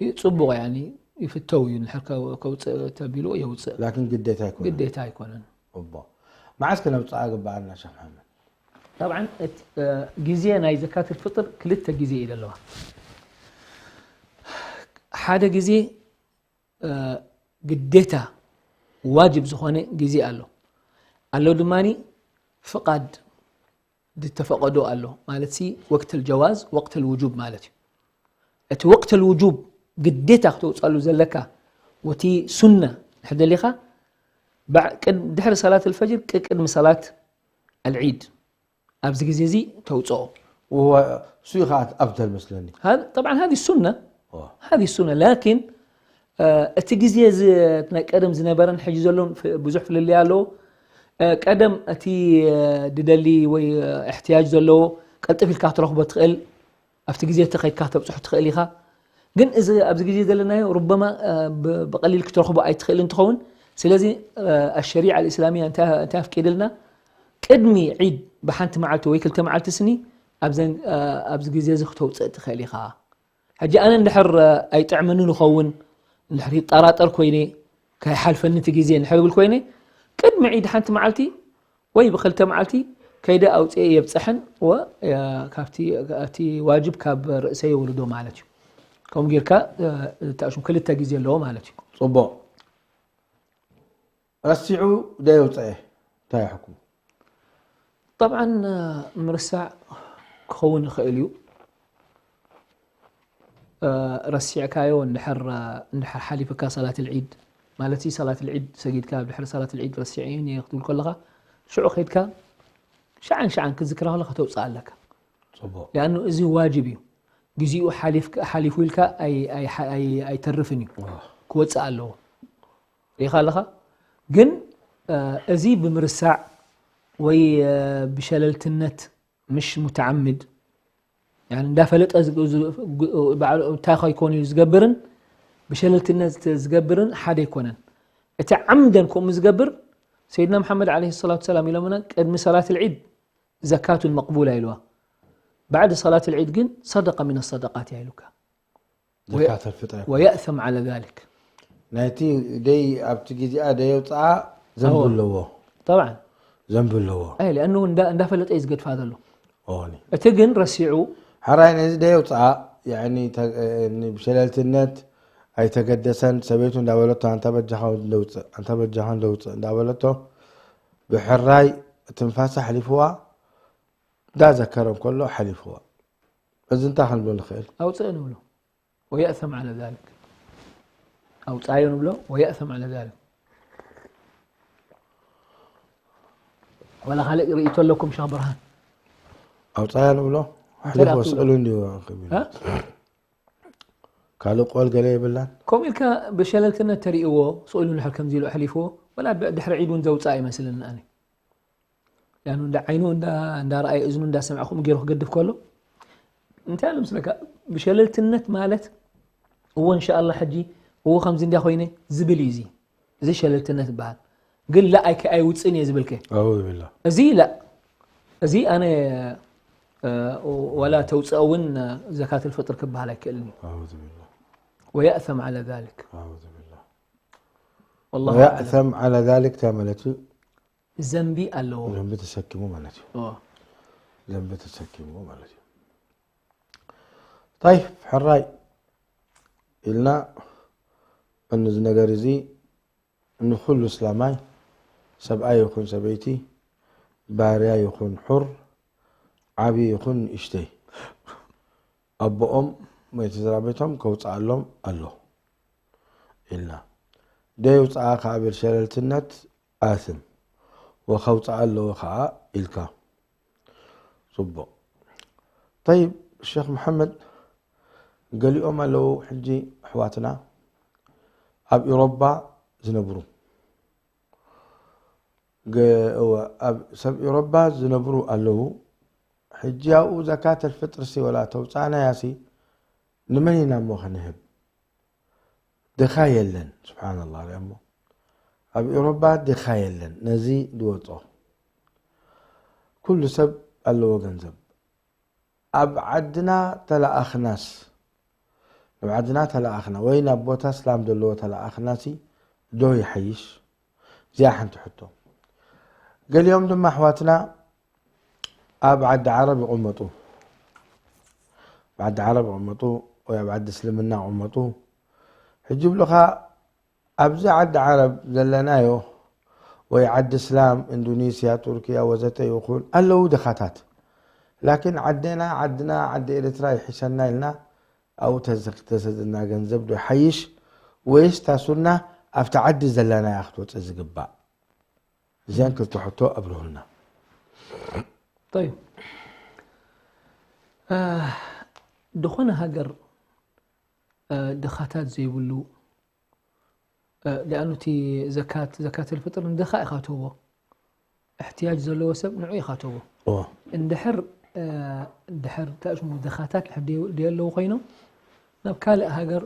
يتصبغ يعني يفتو ينحر كو- كوتس تبيلو يوتس ላኪን ግዴታ ኣይኮነ ግዴታ ኣይኮነን። እቦ መዓስ ከነውፅኣ ግበኣና ሸክ መሓመድ? طبعا እቲ፣ እ፣ ግዜ ናይ ዘካት ፍጥር ክልተ ግዜ እዩ ዘለዋ። ሓደ ግዜ፣ እ፣ ግዴታ ዋጅብ ዝኾነ ግዜ ኣሎ ኣሎ ድማ ፍቃድ ዝተፈቀዶ ኣሎ ማለት ሲ ወቅት الجواز وقت الوجوب ማለት እዩ። እቲ ወቅት الوجوب ግዴታ ክተውፅኣሉ ዘለካ ወቲ ሱና ንሕደሊኻ ድሕሪ ሰላት الفجر ቅድሚ ሰላት العيد ኣብዚ ግዜ እዚ ተውፅኦ። وهو እሱ እዩ ከዓ ኣፍደል መስለኒ هذا طبعا هذه السنة اه هذه السنة لكن እቲ ግዜ እዚ ናይ ቀደም ዝነበረን ሕጂ ዘሎን ብዙሕ ፍልልይ ኣለዎ። ቀደም እቲ ድደሊ ወይ احتياج ዘለዎ ቀልጥፍ ኢልካ ክትረኽቦ ትኽእል ኣብቲ ግዜ እቲ ከይድካ ተብፅሑ ትኽእል ኢኻ። ግን እዚ ኣብዚ ግዜ ዘለናዮ ربما ብቐሊል ክትረኽቦ ኣይትኽእል እንትኸውን ስለዚ الشريعة الإسلامية እንታይ ኣፍቂድልና ቅድሚ ዒድ ብሓንቲ መዓልቲ ወይ ክልተ መዓልቲ ስኒ ኣብዚ ግዜ እዚ ክተውፅእ ትኽእል ኢኻ። ሕጂ ኣነ እንድሕር ኣይጥዕምኒ ንኸውን እንድሕር ይጠራጠር ኮይነ ከይሓልፈኒ እቲ ግዜ እንድሕር ብል ኮይነ ቅድሚ ዒድ ሓንቲ መዓልቲ ወይ ብክልተ መዓልቲ ከይደ ኣውፅኤ የብፅሐን ወ ካብቲ እቲ ዋጅብ ካብ ርእሰ የውርዶ ማለት እዩ። ከምኡ ጌርካ ታሽም ክልተ ግዜ ኣለዎ ማለት እዩ። ፅቡቕ ረሲዑ ደየውፀኤ እንታይ ሕኩም طبعا ምርሳዕ ክኸውን ይኽእል እዩ። ረሲዕካዮ እንድሕር ሓሊፍካ ሰላት ልዒድ ማለት ሰላት ልዒድ ሰጊድካ ድሕሪ ሰላት ልዒድ ረሲዐ እየ ክትብል ከለኻ ሽዑ ከይድካ ሸዓን ሸዓን ክዝክራ ከለካ ተውፅእ ኣለካ ፅቡቕ ሊኣኑ እዚ ዋጅብ እዩ። ግዜኡ ሓሊፍ-፣ ሓሊፉ ኢልካ ኣይ-፣ ኣይ-፣ ኣይ-፣ ኣይተርፍን እዩ። ክወፅእ ኣለዎ። ርኢኻ ኣለኻ? ግን፣ እ፣ እዚ ብምርሳዕ ወይ፣ እ፣ ብሸለልትነት፣ ምሽ ሙተዓምድ፣ ያኒ እንዳፈለጠ ዝግ-፣ ዝ-፣ ግ-፣ ባዕሉ እንታይ ከይኮኑ እዩ ዝገብርን ብሸለልትነት ዝገብርን ሓደ ኣይኮነን። እቲ ዓምደን ከምኡ ዝገብር፣ ሰይድና መሓመድ ዓለይሂ ሰላቱ ሰላም ኢሎምና፣ ቅድሚ ሰላት ልዒድ ዘካቱን መቅቡላ ኢልዋ። ባዕድ ሰላት ልዒድ ግን ሰደቃ ሚነ ሰደቃት እያ ኢሉካ። ዘካተል ፍጥር ኣይኮነን። ወየእሰም ዓለ ዛሊክ። ናይቲ ደይ ኣብቲ ግዜኣ ደየውፅኣ ዘንቢ ኣለዎ። ጠብዓን። ዘንቢ ኣለዎ። ኣይ፣ ሊኣኑ እንዳ-፣ እንዳፈለጠ እዩ ዝገድፋ ዘሎ። ኦኒ። እቲ ግን ረሲዑ። ሓራይ ነዚ ደየውፅኣ፣ ያኒ ተ-፣ ኒ-፣ ብሸለልትነት ኣይተገደሰን። ሰበይቱ እንዳበለቶ፣ "ኣንታ በጃኻ ደውፅእ፣ ኣንታ በጃኻ ደውፅእ" እንዳበለቶ፣ ብሕራይ ትንፋሳ ሓሊፍዋ፣ እንዳዘከረ እንከሎ ሓሊፍዋ። እዚ እንታይ ክንብሎ ንኽእል? ኣውፅእ ንብሎ። ወየእሰም ዓለ ዛሊክ። ኣውፃዮ ንብሎ፣ ወየእሰም ዓለ ዛሊክ። ወላ ካልእ ርእይቶ ኣለኩም ሸኽ ብርሃን? ኣውፃዮ ንብሎ፣ እንታይ ሓሊፍዎ ደኣ ትብሎ? ስእሉ እንዲሁ ክብል። እ? ካልእ ቆል ገለ የብላን? ከምኡ ኢልካ ብሸለልትነት ተርእይዎ፣ ስእሉ እንድሕር ከምዚ ኢሉ ኣሕሊፍዎ፣ ወላ ብ-፣ ድሕሪ ዒድ እውን ዘውፅእ ኣይመስልን ኣነ። ያኑ እንዳ ዓይኑ እንዳ፣ እንዳ ረኣየ እዝኑ እንዳ ሰምዐ ከምኡ ገይሩ ክገድፍ ከሎ፣ እንታይ ኣሎ ምስለካ? ብሸለልትነት ማለት፣ "እወ፣ እንሻኣላ፣ ሕጂ፣ እወ፣ ከምዚ እንድያ ኮይነ" ዝብል እዩ እዚ። እዚ ሸለልትነት ይበሃል። ግን ላ፣ ኣይከ-፣ ኣይውፅእን እየ ዝብል ከ? ኣውዝ ቢላህ። እዚ ላ፣ እዚ ኣነ፣ እ፣ ወላ ተውፅኦ እውን ዘካተል ፍጥር ክበሃል ኣይክእልን እዩ። ኣውዝ ቢላህ። ወየእሰም ዓለ ዛሊክ። ኣውዝ ቢላህ። ወላሁ ኣዕለም። ወየእሰም ዓለ ዛሊክ እንታይ ማለት እዩ? ዘንቢ ኣለዎ። ዘንቢ ተሰኪሙ ማለት እዩ። ኦ። ዘንቢ ተሰኪሙ ማለት እዩ። ጠይብ፣ ሕራይ ኢልና፣ እንዚ ነገር እዚ ንኹሉ እስላማይ፣ ሰብኣይ ይኹን ሰበይቲ፣ ባርያ ይኹን ሑር፣ ዓቢ ይኹን ንእሽተይ፣ ኣቦኦም ወይ ስድራ ቤቶም ከውፅኣሎም ኣሎ ኢልና። ደየውፅኣ ከዓ ብሸለልትነት ኣስም ወከውፅኣ ኣለዎ ከዓ ኢልካ። ፅቡቕ። ጠይብ፣ ሸኽ መሓመድ፣ ገሊኦም ኣለዉ ሕጂ ኣሕዋትና ኣብ ኢሮባ ዝነብሩ። ገ-፣ እወ፣ ኣብ ሰብ ኢሮባ ዝነብሩ ኣለዉ። ሕጂ ኣብኡ ዘካተል ፍጥርሲ ወላ ተውፃእናያሲ ንመን ኢና እሞ ክንህብ? ድኻ የለን። ስብሓንላህ፣ ሪኣሞ። ኣብ ኤውሮጳ ድኻ የለን። ነዚ ድወጾ። ኩሉ ሰብ ኣለዎ ገንዘብ። ኣብ ዓድና ተለኣኽናስ፣ ናብ ዓድና ተለኣኽና ወይ ናብ ቦታ እስላም ዘለዎ ተለኣኽናሲ ዶ ይሓይሽ? እዚኣ ሓንቲ ሕቶ። ገሊኦም ድማ ኣሕዋትና ኣብ ዓዲ ዓረብ ይቕመጡ። ኣብ ዓዲ ዓረብ ይቕመጡ ወይ ኣብ ዓዲ እስልምና ይቕመጡ። ሕጂ ይብሉኻ፣ ኣብዚ ዓዲ ዓረብ ዘለናዮ ወይ ዓዲ እስላም፣ ኢንዶኔስያ፣ ቱርክያ ወዘተ ይኹን፣ ኣለዉ ድኻታት። ላኪን ዓዴና፣ ዓድና፣ ዓዲ ኤርትራ ይሕሸና ኢልና ኣብኡ ተዝ-፣ ተሰደድና ገንዘብ ዶ ይሓይሽ ወይስ እታ ሱና ኣብቲ ዓዲ ዘለናያ ክትወፅእ ዝግባእ? እዚኣን ክልተ ሕቶ ኣብርሁልና። ጠይብ። እ፣ ዝኾነ ሃገር፣ እ፣ ድኻታት ዘይብሉ፣ እ፣ ሊኣኑ እቲ ዘካት፣ ዘካተል ፍጥር ንድኻ ኢኻ ትህቦ። እሕትያጅ ዘለዎ ሰብ ንዑ ኢኻ ትህቦ። እዎ። እንድሕር፣ እ፣ እንድሕር እንታይ ሽሙ ድኻታት እንድሕር ደይ-፣ ደየለዉ ኮይኖም፣ ናብ ካልእ ሃገር፣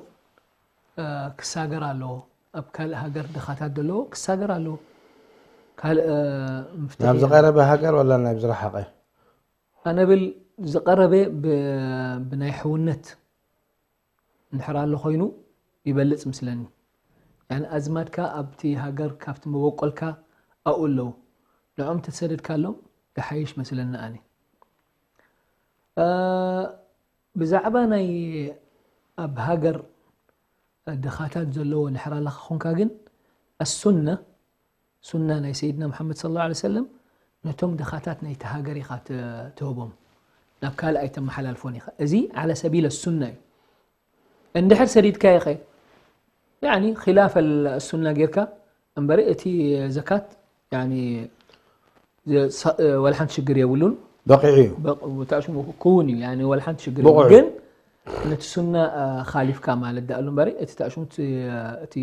እ፣ ክሳገር ኣለዎ። ኣብ ካልእ ሃገር ድኻታት ዘለዎ ክሳገር ኣለዎ። ካልእ፣ እ፣ ምፍትሒ ናብ የለን። ዝቐረበ ሃገር ወላ ናብ ዝረሓቐ? ኣነ ብል ዝቐረበ ብ-፣ ብናይ ሕውነት እንድሕር ኣሎ ኮይኑ ይበልጽ ምስለኒ። ያኒ ኣዝማድካ ኣብቲ ሃገር ካብቲ መበቆልካ ኣብኡ ኣለዉ። ንዕኦም ተሰደድካሎም ይሓይሽ መስለኒ ኣነ። እ፣ ብዛዕባ ናይ ኣብ ሃገር ድኻታት ዘለዎ እንድሕር ኣለኻ ኾንካ ግን፣ ኣሱነ፣ ሱና ናይ ሰይድና መሓመድ ሰለላሁ ዐለይሂ ወሰለም፣ ነቶም ድኻታት ናይቲ ሃገር ኢኻ ት-፣ ትህቦም። ናብ ካልእ ኣይተመሓላልፎን ኢኻ። እዚ ዓለ ሰቢለ ሱና እዩ። እንድሕር ሰዲድካዮ ኸ፣ ያኒ ኺላፍ ኣል-፣ ሱና ጌርካ፣ እምበሪ እቲ ዘካት፣ ያኒ፣ ዘ-፣ ሳ-፣ ወላ ሓንቲ ሽግር የብሉን። በቂዑ እዩ። በቅ-፣ ብታሽሙ ክውን እዩ፣ ያኒ ወላ ሓንቲ ሽግር ብቑዕ የብሉን። እዩ። ግን ነቲ ሱና ካሊፍካ ማለት ዳኣሉ እምበሪ እቲ ታእሽሙት እቲ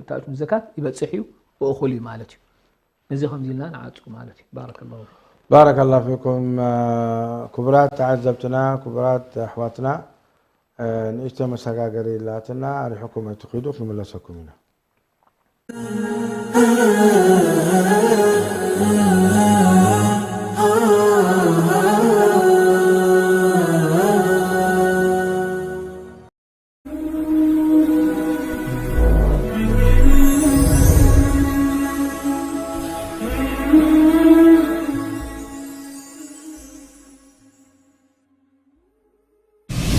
ታእሽሙት ዘካት ይበፅሕ እዩ፣ ብእኹል እዩ ማለት እዩ። ነዚ ከምዚ ኢልና ንዓፁ ማለት እዩ። ባረከላሁ ፊኩም። ባረከላሁ ፊኩም። ክቡራት ተዓዘብትና፣ ክቡራት ኣሕዋትና፣ ንእሽቶ መሰጋገሪ ላትና ኣሪሕኩም ኣይትኺዱ፣ ክንምለሰኩም ኢና።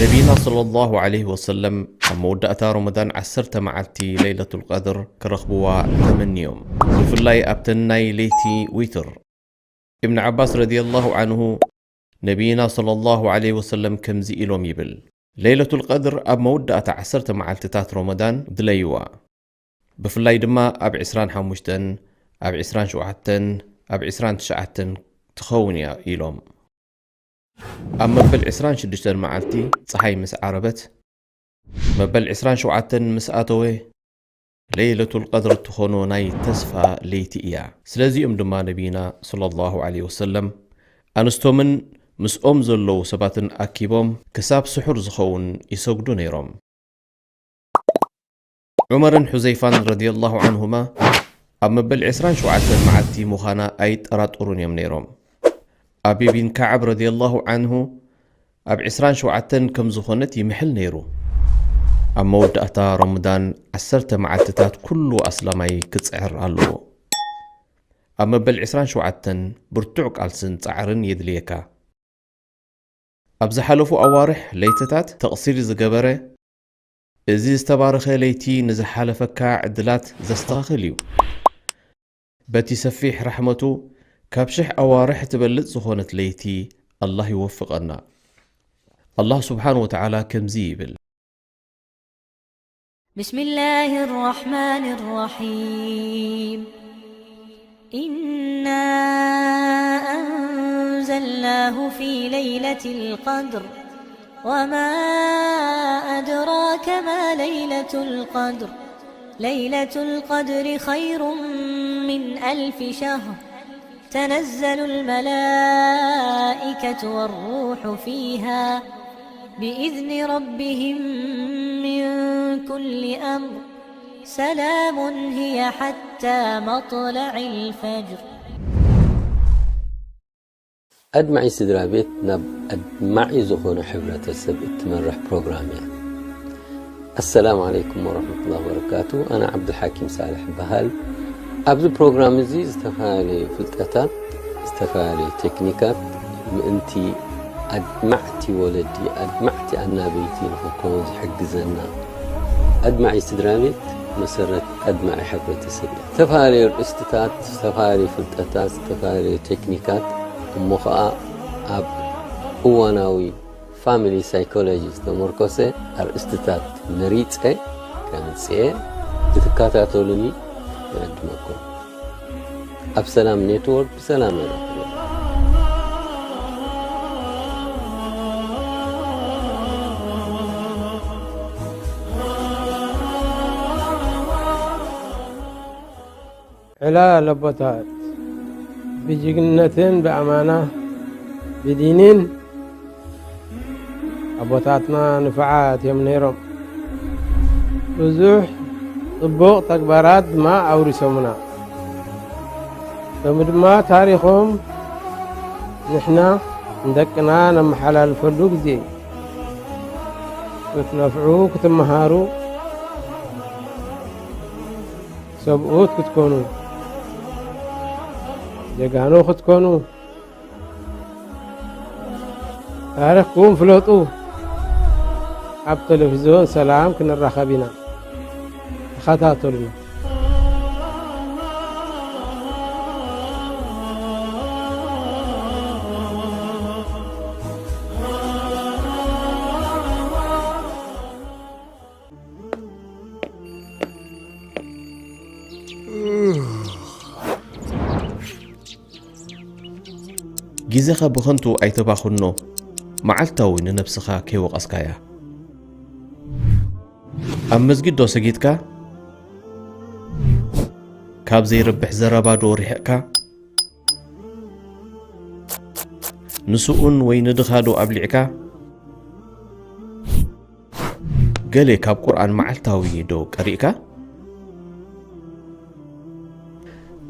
ነቢና ሰለላሁ ዐለይሂ ወሰለም ኣብ መወዳእታ ረመዳን ዓሰርተ መዓልቲ ለይለቱል ቀድር ክረኽብዋ ተመንዮም፣ ብፍላይ ኣብተን ናይ ለይቲ ዊትር። እብን ዓባስ ረዲየላሁ ዐንሁ ነቢና ሰለላሁ ዐለይሂ ወሰለም ከምዚ ኢሎም ይብል፣ ለይለቱል ቀድር ኣብ መወዳእታ ዓሰርተ መዓልትታት ረመዳን ድለይዋ፣ ብፍላይ ድማ ኣብ ዕስራን ሓሙሽተን፣ ኣብ ዕስራን ሸውዓተን፣ ኣብ ዕስራን ትሽዓተን ትኸውን እያ ኢሎም። ኣብ መበል ዕስራን ሽዱሽተን መዓልቲ ጸሓይ ምስ ዓረበት፣ መበል ዕስራን ሸውዓተን ምስ ኣተወ፣ ለይለቱል ቀድር ትኾኖ ናይ ተስፋ ለይቲ እያ። ስለዚኦም ድማ ነቢና ሰለላሁ ዐለይሂ ወሰለም ኣንስቶምን ምስኦም ዘለዉ ሰባትን ኣኪቦም ክሳብ ስሑር ዝኸውን ይሰግዱ ነይሮም። ዑመርን ሑዘይፋን ረዲየላሁ ዐንሁማ ኣብ መበል ዕስራን ሸውዓተን መዓልቲ ምዃና ኣይጠራጠሩን እዮም ነይሮም። ኣቢ ቢን ከዓብ ረዲየላሁ ዐንሁ ኣብ ዕስራን ሸውዓተን ከም ዝኾነት ይምሕል ነይሩ። ኣብ መወዳእታ ረመዳን ዓሰርተ መዓልትታት ኩሉ ኣስላማይ ክጽዕር ኣለዎ። ኣብ መበል ዕስራን ሸውዓተን ብርቱዕ ቃልስን ጻዕርን የድልየካ። ኣብ ዝሓለፉ ኣዋርሕ ለይትታት ተቕሲር ዝገበረ፣ እዚ ዝተባረኸ ለይቲ ንዝሓለፈካ ዕድላት ዘስተኻኽል እዩ። በቲ ሰፊሕ ራሕመቱ ካብ ሽሕ ኣዋርሕ ትበልጽ ዝኾነት ለይቲ ኣላህ ይወፍቐና። ኣላህ ስብሓን ወተዓላ ከምዚ ይብል። بسم الله الرحمن الرحيم. إنا أنزلناه في ليلة القدر. وما أدراك ما ليلة القدر. ليلة القدر خير من ألف شهر. تنزل الملائكة والروح فيها بإذن ربهم من كل أمر. سلام هي حتى مطلع الفجر. ኣድማዒ ስድራ ቤት ናብ ኣድማዒ ዝኾነ ሕብረተሰብ እትመርሕ ፕሮግራም እያ። ኣሰላሙ ዓለይኩም ወረሕመቱላሂ ወበረካቱ። ኣነ ዓብዱልሓኪም ሳልሕ እበሃል። ኣብዚ ፕሮግራም እዚ ዝተፈላለዩ ፍልጠታት፣ ዝተፈላለዩ ቴክኒካት ምእንቲ ኣድማዕቲ ወለዲ፣ ኣድማዕቲ ኣናበይቲ ንኽንከውን ዝሕግዘና ኣድማዒ ስድራ ቤት መሰረት ኣድማዒ ሕብረተሰብ እያ። ዝተፈላለዩ ኣርእስትታት፣ ዝተፈላለዩ ፍልጠታት፣ ዝተፈላለዩ ቴክኒካት እሞ ኸዓ ኣብ እዋናዊ ፋሚሊ ሳይኮሎጂ ዝተመርኮሰ ኣርእስትታት መሪጸ ከምጽኤ ክትከታተሉኒ ይዕድመኩም። ኣብ ሰላም ኔትወርክ ብሰላም የራኽበና። ዕላል ኣቦታት ብጅግንነትን ብኣማና ብዲንን ኣቦታትና ንፉዓት እዮም ነይሮም። ብዙሕ ጽቡቕ ተግባራት ድማ ኣውሪሶምና። ሎሚ ድማ ታሪኾም ንሕና ንደቅና ነመሓላልፈሉ ግዜ እዩ። ክትነፍዑ፣ ክትመሃሩ፣ ሰብኡት ክትኮኑ፣ ጀጋኑ ክትኮኑ፣ ታሪኽኩም ፍለጡ። ኣብ ቴሌቪዝዮን ሰላም ክንራኸብ ኢና። ተኸታተሉና። ግዜኻ ብኸንቱ ኣይተባኽኖ፣ መዓልታዊ ንነብስኻ ከይወቐስካያ። ኣብ መስጊድ ዶ ሰጊድካ? ካብ ዘይረብሕ ዘረባ ዶ ርሒቕካ? ንስኡን ወይ ንድኻ ዶ ኣብሊዕካ? ገለ ካብ ቁርኣን መዓልታዊ ዶ ቀሪእካ?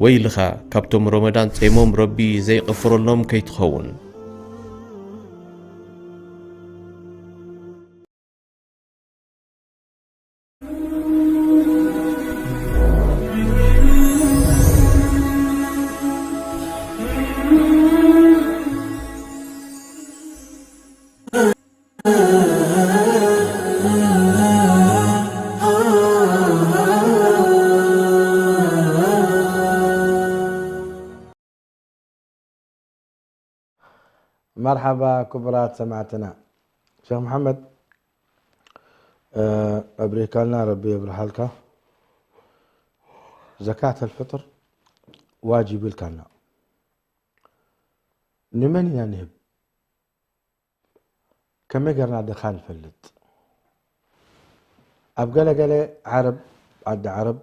ወይልኻ ካብቶም ረመዳን ጸይሞም ረቢ ዘይቕፍረሎም ከይትኸውን። መርሓባ ክቡራት ሰማዕትና። ሸኽ መሓመድ፣ ኣብሪህካልና ረቢ የብርሃልካ። ዘካተል ፍጥር ዋጅብ ኢልካና። ንመን ኢና ንህብ? ከመይ ገርና ድኻ ንፈልጥ? ኣብ ገለ ገለ ዓረብ፣ ዓዲ ዓረብ፣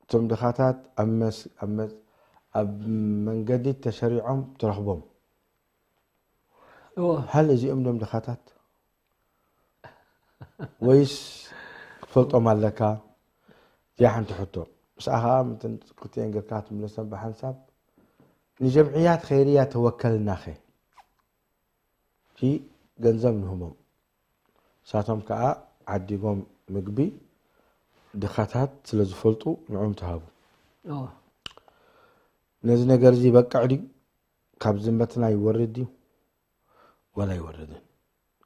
እቶም ድኻታት ኣብ መስ-፣ ኣብ መስ-፣ ኣብ መንገዲ ተሸሪዖም ትረኽቦም። እዎ። ሃል እዚኦም ዶም ድኻታት? ወይስ ክትፈልጦም ኣለካ? እዚኣ ሓንቲ ሕቶ። ምስኣ ኸዓ ምትን ክልቲኤን ጌርካ ትምለሰን ብሓንሳብ። ንጀምዕያት ኸይርያ ተወከልናኸ? እቲ ገንዘብ ንህቦም። ንሳቶም ከኣ ዓዲጎም ምግቢ ድኻታት ስለ ዝፈልጡ ንዕኦም ትሃቡ። እዎ። ነዚ ነገር እዚ ይበቅዕ ድዩ? ካብ ዝመትና ይወርድ ድዩ? ወላ ኣይወርድን?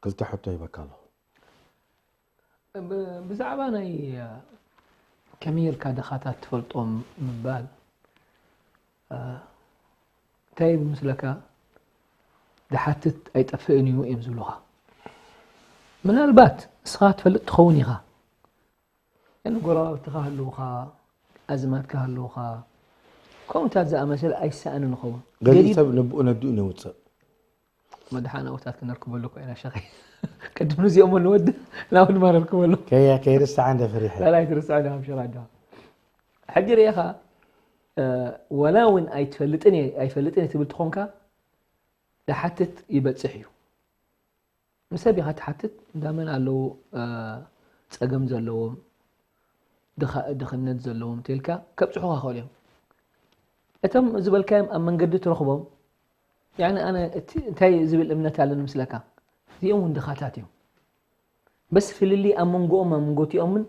ክልተ ሕቶ ይበካ ኣለኹ። ብ-፣ ብዛዕባ ናይ፣ እ፣ ከመይ ጌርካ ድኻታት ትፈልጦም ምባል፣ እ፣ እንታይ ይብል ምስለካ? ዝሓትት ኣይጠፍእን እዩ እዮም ዝብሉኻ። ምናልባት ንስኻ ትፈልጥ ትኸውን ኢኻ። ግን ጎረባብትኻ ህልውኻ፣ ኣዝማድካ ህልውኻ፣ ከምኡታት ዝኣመሰለ ኣይሰኣንን ይኸውን። ገሊእ ገሊእ ሰብ ንብኡ ነዲኡ ነውፅእ። መድሓን ኣብታት ክነርክበሉ እኮ ኢና ሸኸይ። ቅድም ንዚኦም ንወዲ ናብ ድማ ነርክበሉ። ከይ-፣ ከይርስዓ እንደ ፈሪሐ። ላላይ ትርስዕ ዶ ኣብ ሸራ ዶ። ሕጂ ርኢኻ፣ እ፣ ወላ እውን ኣይትፈልጥን እየ፣ ኣይፈልጥን እየ ትብል ትኾንካ፣ ዝሓትት ይበጽሕ እዩ። ምስ ሰብ ኢኻ ትሓትት፣ እንዳመን ኣለዉ፣ እ፣ ጸገም ዘለዎም፣ ድኻ-፣ ድኽነት ዘለዎም ተልካ ከብጽሑኻ ይኽእሉ እዮም። እቶም ዝበልካዮም ኣብ መንገዲ ትረኽቦም፣ ያኒ ኣነ እቲ እንታይ ዝብል እምነት ኣለኒ ምስለካ? እዚኦም እውን ድኻታት እዮም። በስ ፍልልይ ኣብ መንጎኦም፣ ኣብ መንጎ እቲኦምን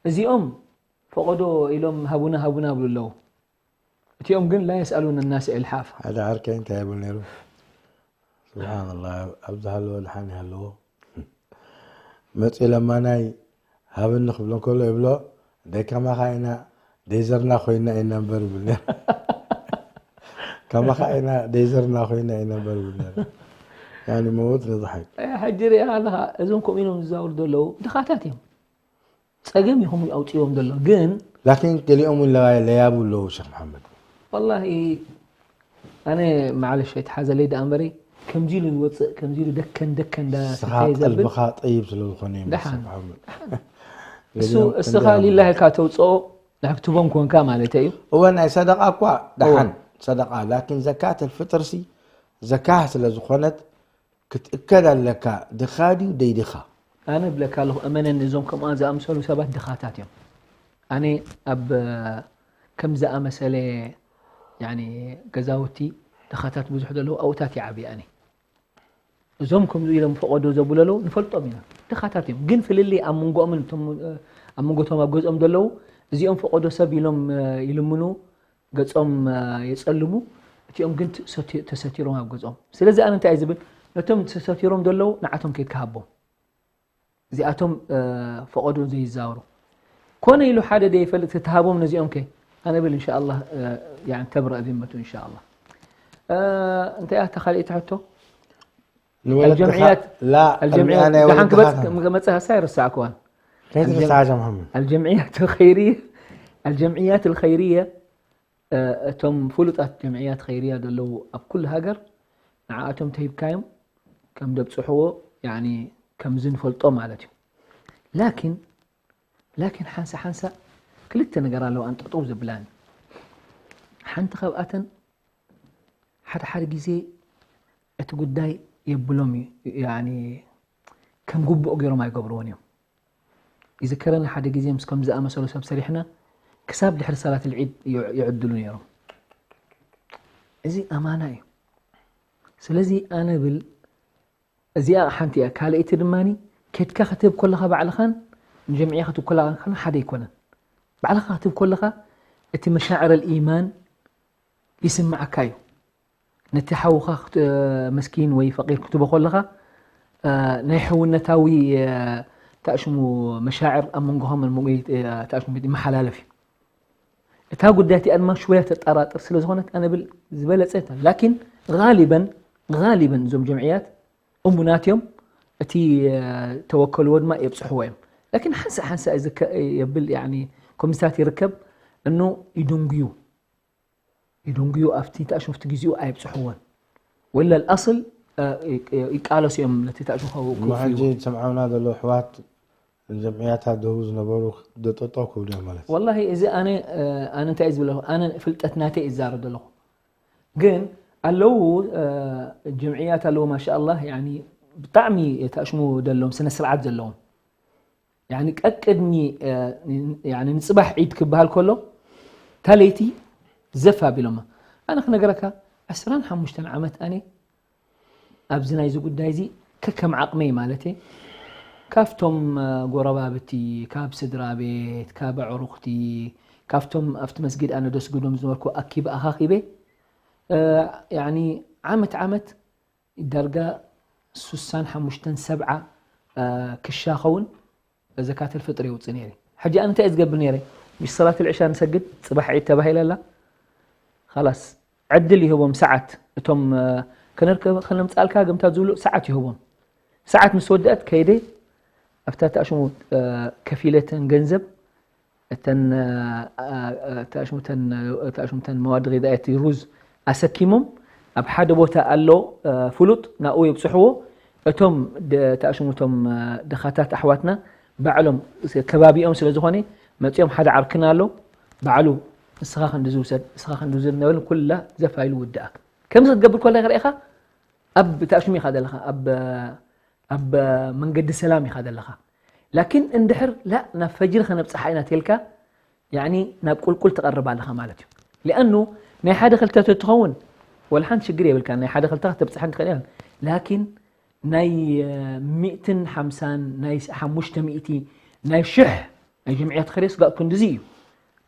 እዚኦም ፈቐዶ ኢሎም ሃቡና፣ ሃቡና ይብሉ ኣለዉ። እቲኦም ግን ላ የስኣሉን ናስ ኢልሓፋ። ሓደ ዓርከይ እንታይ ይብል ነይሩ? ስብሓንላህ፣ ኣብ ዝሃለዎ ድሓን ይሃለዎ። መፂኡ ለማናይ ሃብኒ ክብሎ ከሎ ይብሎ፣ "ደይ ከማኻ ኢና ደይ ዘርና ኮይና ኢና እምበር" ይብል ነይሩ። "ከማኻ ኢና ደይ ዘርና ኮይና ኢና እምበር" ይብል ነይሩ። ያኒ መውት ንضحك። ኣይ፣ ሕጂ ርኢኻ ኣለኻ፣ እዞም ከምኡ ኢሎም ዝዛወሩ ዘለዉ ድኻታት እዮም። ጸገም ኢኹም ኣውጺዎም ዘሎ፣ ግን ላኪን ገሊኦም እውን ለያ-፣ ለያቡ ኣለዉ፣ ሸኽ መሓመድ። ወላሂ፣ ኣነ ማዕለሽ ኣይትሓዘለይ ደኣ እምበሪ፣ ከምዚ ኢሉ ዝወጽእ፣ ከምዚ ኢሉ ደከን ደከን ንስኻ እንዳሰተየ ዘብል። ቀልብኻ ጠይብ ስለ ዝኾነ እዩ፣ ደሓን። ሸኽ መሓመድ። ደሓን። እሱ፣ ገሊኦም እስኻ ክንደይ ሊላሂ ኢልካ ተውጽኦ፣ ንሕክትቦም ኮንካ ማለተይ እዩ። እወ፣ ናይ ሰደቓ እኳ ደሓን፣ እወ። ሰደቓ፣ ላኪን ዘካተል ፍጥርሲ፣ ዘካህ ስለ ዝኾነት፣ ክትእከብ ኣለካ፣ ድኻ ድዩ ደይ ድኻ? ኣነ እብለካ ኣለኹ፣ እመነኒ፣ እዞም ከምኣ ዝኣምሰሉ ሰባት ድኻታት እዮም። ኣነ ኣብ ከም ዝኣመሰለ፣ ያኒ፣ ገዛውቲ ድኻታት ብዙሕ ዘለዉ ኣብኡታት እየ ዓብየ ኣነ። እዞም ከምዚ ኢሎም ፈቐዶ ዘብሉ ኣለዉ፣ ንፈልጦም ኢና። ድኻታት እዮም። ግን ፍልልይ ኣብ መንጎኦምን እቶም፣ ኣብ መንጎ እቶም ኣብ ገዝኦም ዘለዉ፣ እዚኦም ፈቐዶ ሰብ ኢሎም ይልምኑ፣ ገጾም፣ እ፣ የጸልሙ፣ እቲኦም ግን ት-፣ ሰቲ-፣ ተሰቲሮም ኣብ ገጾም። ስለዚ ኣነ እንታይ እየ ዝብል? ነቶም ተሰቲሮም ዘለዉ ንዓቶም ከይድካ ሃቦም። እዚኣቶም፣ እ፣ ፈቐዶ ዘይዛወሩ። ኮነ ኢሉ ሓደ ደይፈልጥ ተትሃቦም ነዚኦም ከ? ኣነ ብል እንሻኣላህ፣ እ፣ ያኒ ተብረእ ዚመቱ እንሻኣላህ። እ፣ እንታይ እያ እታ ካልኣይቲ ሕቶ? ንወለድኻ፣ ኣልጀምዕያት፣ ላ፣ ኣልጀምዕያት፣ ቅድሚኣ ናይ ደሓን ወለድኻ ክበጽ-፣ ከ-፣ ክመጽእ ሃሳ ኣይረሳዕክዋን። ከይትረስዓ ኣልጀም-፣ ጀምሃም። ኣልጀምዕያት ኣልኸይርየ፣ ኣልጀምዕያት ኣልኸይርየ፣ እ፣ እቶም ፍሉጣት ጀምዕያት ኸይርያ ዘለዉ ኣብ ኩሉ ሃገር፣ ንዓኣቶም ተሂብካዮም ከም ደብጽሕዎ፣ ያኒ፣ ከም ዝንፈልጦ ማለት እዩ። ላኪን፣ ላኪን ሓንሳ ሓንሳ ክልተ ነገር ኣለዋ ኣንጠጠው ዘብላኒ። ሓንቲ ካብኣተን ሓደ ሓደ ግዜ እቲ ጉዳይ የብሎም እዩ፣ ያኒ ከም ግቡእ ገይሮም ኣይገብርዎን እዮም። ይዝከረኒ ሓደ ግዜ ምስ ከም ዝኣመሰሉ ሰብ ሰሪሕና ክሳብ ድሕሪ ሰላት ልዒድ ይዕድሉ ነይሮም። እዚ ኣማና እዩ። ስለዚ ኣነ ብል እዚኣ ሓንቲ እያ። ካልኣይቲ ድማ ኬድካ ክትህብ ከለኻ ባዕልኻን ንጀምዕያ ክትህብ ከለኻ ሓደ ኣይኮነን። ባዕልኻ ክትህብ ከለኻ እቲ መሻዕር ልኢማን ይስምዓካ እዩ። ነቲ ሓውኻ መስኪን ወይ ፈቂር ክትቦ ከለኻ ናይ ሕውነታዊ ተኣሽሙ መሻዕር ኣብ መንጎኻ ተኣሽሙ ይመሓላለፍ እዩ። እታ ጉዳይ እቲኣ ድማ ሽወያ ተጠራጥር ስለ ዝኾነት ኣነ ብል ዝበለጸ ላኪን ጋሊበን ጋሊበን እዞም ጀምዕያት እሙናት እዮም። እቲ ተወከልዎ ድማ የብጽሕዎ እዮም። ላኪን ሓንሳ ሓንሳ የብል ከምዚታት ይርከብ እኖ ይድንጉዩ ይድንጉዩ ኣብቲ ተኣሽሙፍቲ ግዜኡ ኣይብጽሕዎን። ወላ ኣስል ይቃለሱ እዮም ነቲ ተኣሽሙ ከውቅፉ። ሕጂ ዝሰምዓውና ዘለዉ ኣሕዋት ጀምዕያታት ደው ዝነበሩ ደጠጠው ክብሉ እዮም ማለት። ወላሂ እዚ ኣነ ኣነ እንታይ ዝብለ ኣነ ፍልጠት ናተይ ይዛረብ ዘለኹ። ግን ኣለዉ ጀምዕያት ኣለዉ ማሻኣላህ ያኒ ብጣዕሚ ተኣሽሙ ዘለዎም ስነ ስርዓት ዘለዎም ያኒ ቀቅድሚ ያኒ ንጽባሕ ዒድ ክበሃል ከሎ ታለይቲ ዘፍ ኣቢሎማ። ኣነ ክነገረካ ዕስራን ሓሙሽተን ዓመት ኣነ ኣብዚ ናይዚ ጉዳይ እዚ ከከም ዓቕመይ ማለት እየ ካብቶም ጎረባብቲ ካብ ስድራ ቤት ካብ ኣዕሩኽቲ ካብቶም ኣብቲ መስጊድ ኣነ ደስግዶም ዝነበርኩ ኣኪበ ኣኻኺበ ያኒ ዓመት ዓመት ዳርጋ ሱሳን ሓሙሽተን ሰብዓ ክሻ ኸውን ዘካተል ፍጥሪ የውፅእ ነይረ። ሕጂ ኣነ እንታይ እየ ዝገብር ነይረ? ምሽ ሰላት ልዕሻ ንሰግድ፣ ፅባሕ ዒድ ተባሂላ ኣላ። ኻላስ ዕድል ይህቦም ሰዓት እቶም ከነርከብ ከነምፅኣልካ ግምታት ዝብሉ ሰዓት ይህቦም። ሰዓት ምስ ወደአት ከይደ ኣብታ ተኣሽሙ ከፊለተን ገንዘብ እተን ተኣሽሙተን መዋዲ ጊዛየት ሩዝ ኣሰኪሞም ኣብ ሓደ ቦታ ኣሎ ፍሉጥ ናኡ የብፅሕዎ። እቶም ተኣሽሙቶም ድኻታት ኣሕዋትና ባዕሎም ከባቢኦም ስለ ዝኾነ መፂኦም ሓደ ዓርክና ኣሎ ባዕሉ ንስኻ ክንዲ ዝውሰድ ንስኻ ክንዲ ዝውሰድ ነበልን ኩላ ዘፋይሉ ውድኣ። ከምዚ ክትገብር ኮላ ይኽርኤኻ ኣብ ተኣሽሙ ኢኻ ዘለኻ ኣብ ኣብ መንገዲ ሰላም ኢኻ ዘለኻ። ላኪን እንድሕር ላ ናብ ፈጅሪ ከነብፅሓ ኢና ተልካ ያኒ ናብ ቁልቁል ትቐርብ ኣለኻ ማለት እዩ። ሊኣኑ ናይ ሓደ ክልተ ተትኸውን ወላ ሓንቲ ሽግር የብልካ ናይ ሓደ ክልተ ከተብፅሐን ትኽእል ኢኻ። ላኪን ናይ ሚእትን ሓምሳን ናይ ሓሙሽተ ሚእቲ ናይ ሽሕ ናይ ጀምዕያ ተኸርዮ ስጋእ ክንድዚ እዩ።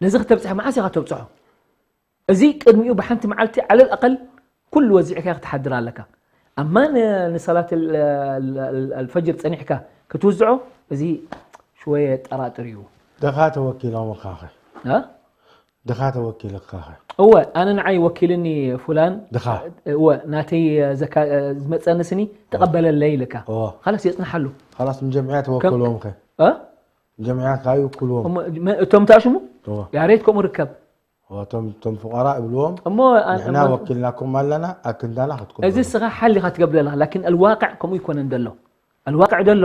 ነዚ ከተብፅሐ መዓስ ኢኻ ተብፅሖ? እዚ ቅድሚኡ ብሓንቲ መዓልቲ ዓለል ኣቐል ኩሉ ወዚዕካ ክትሓድር ኣለካ። ኣማ ንሰላት ኣልፈጅር ጸኒሕካ ክትውዝዖ እዚ ሽወየ ጠራጥር እዩ። ድኻ ተወኪሎም ኻኸ እ? ድኻ ተወኪልካ ኸ? እወ ኣነ ንዓይ ወኪልኒ ፉላን ድኻ እወ ናተይ ዘካ- ዝመጸኒ ስኒ ተቐበለለይ ኢልካ እወ ካላስ የጽንሓሉ። ኻላስ ንጀምዕያ ተወክሎም ኸ? እ? ንጀምዕያ ካዩ ክልዎም እሞ መ- እቶም ተኣሽሙ እወ ያሬት ከምኡ ርከብ እቶም እቶም ፍቀራእ እብልዎም እሞ ኣን- ንሕና እሞ- ወኪልናኩም ኣለና ኣብ ክንዳና ክትቅበሉ እዚ እስኻ ሓል ኢኻ ትገብር ዘለኻ ላኪን ኣልዋቅዕ ከምኡ ይኮነን ዘሎ ኣልዋቅዕ ዘሎ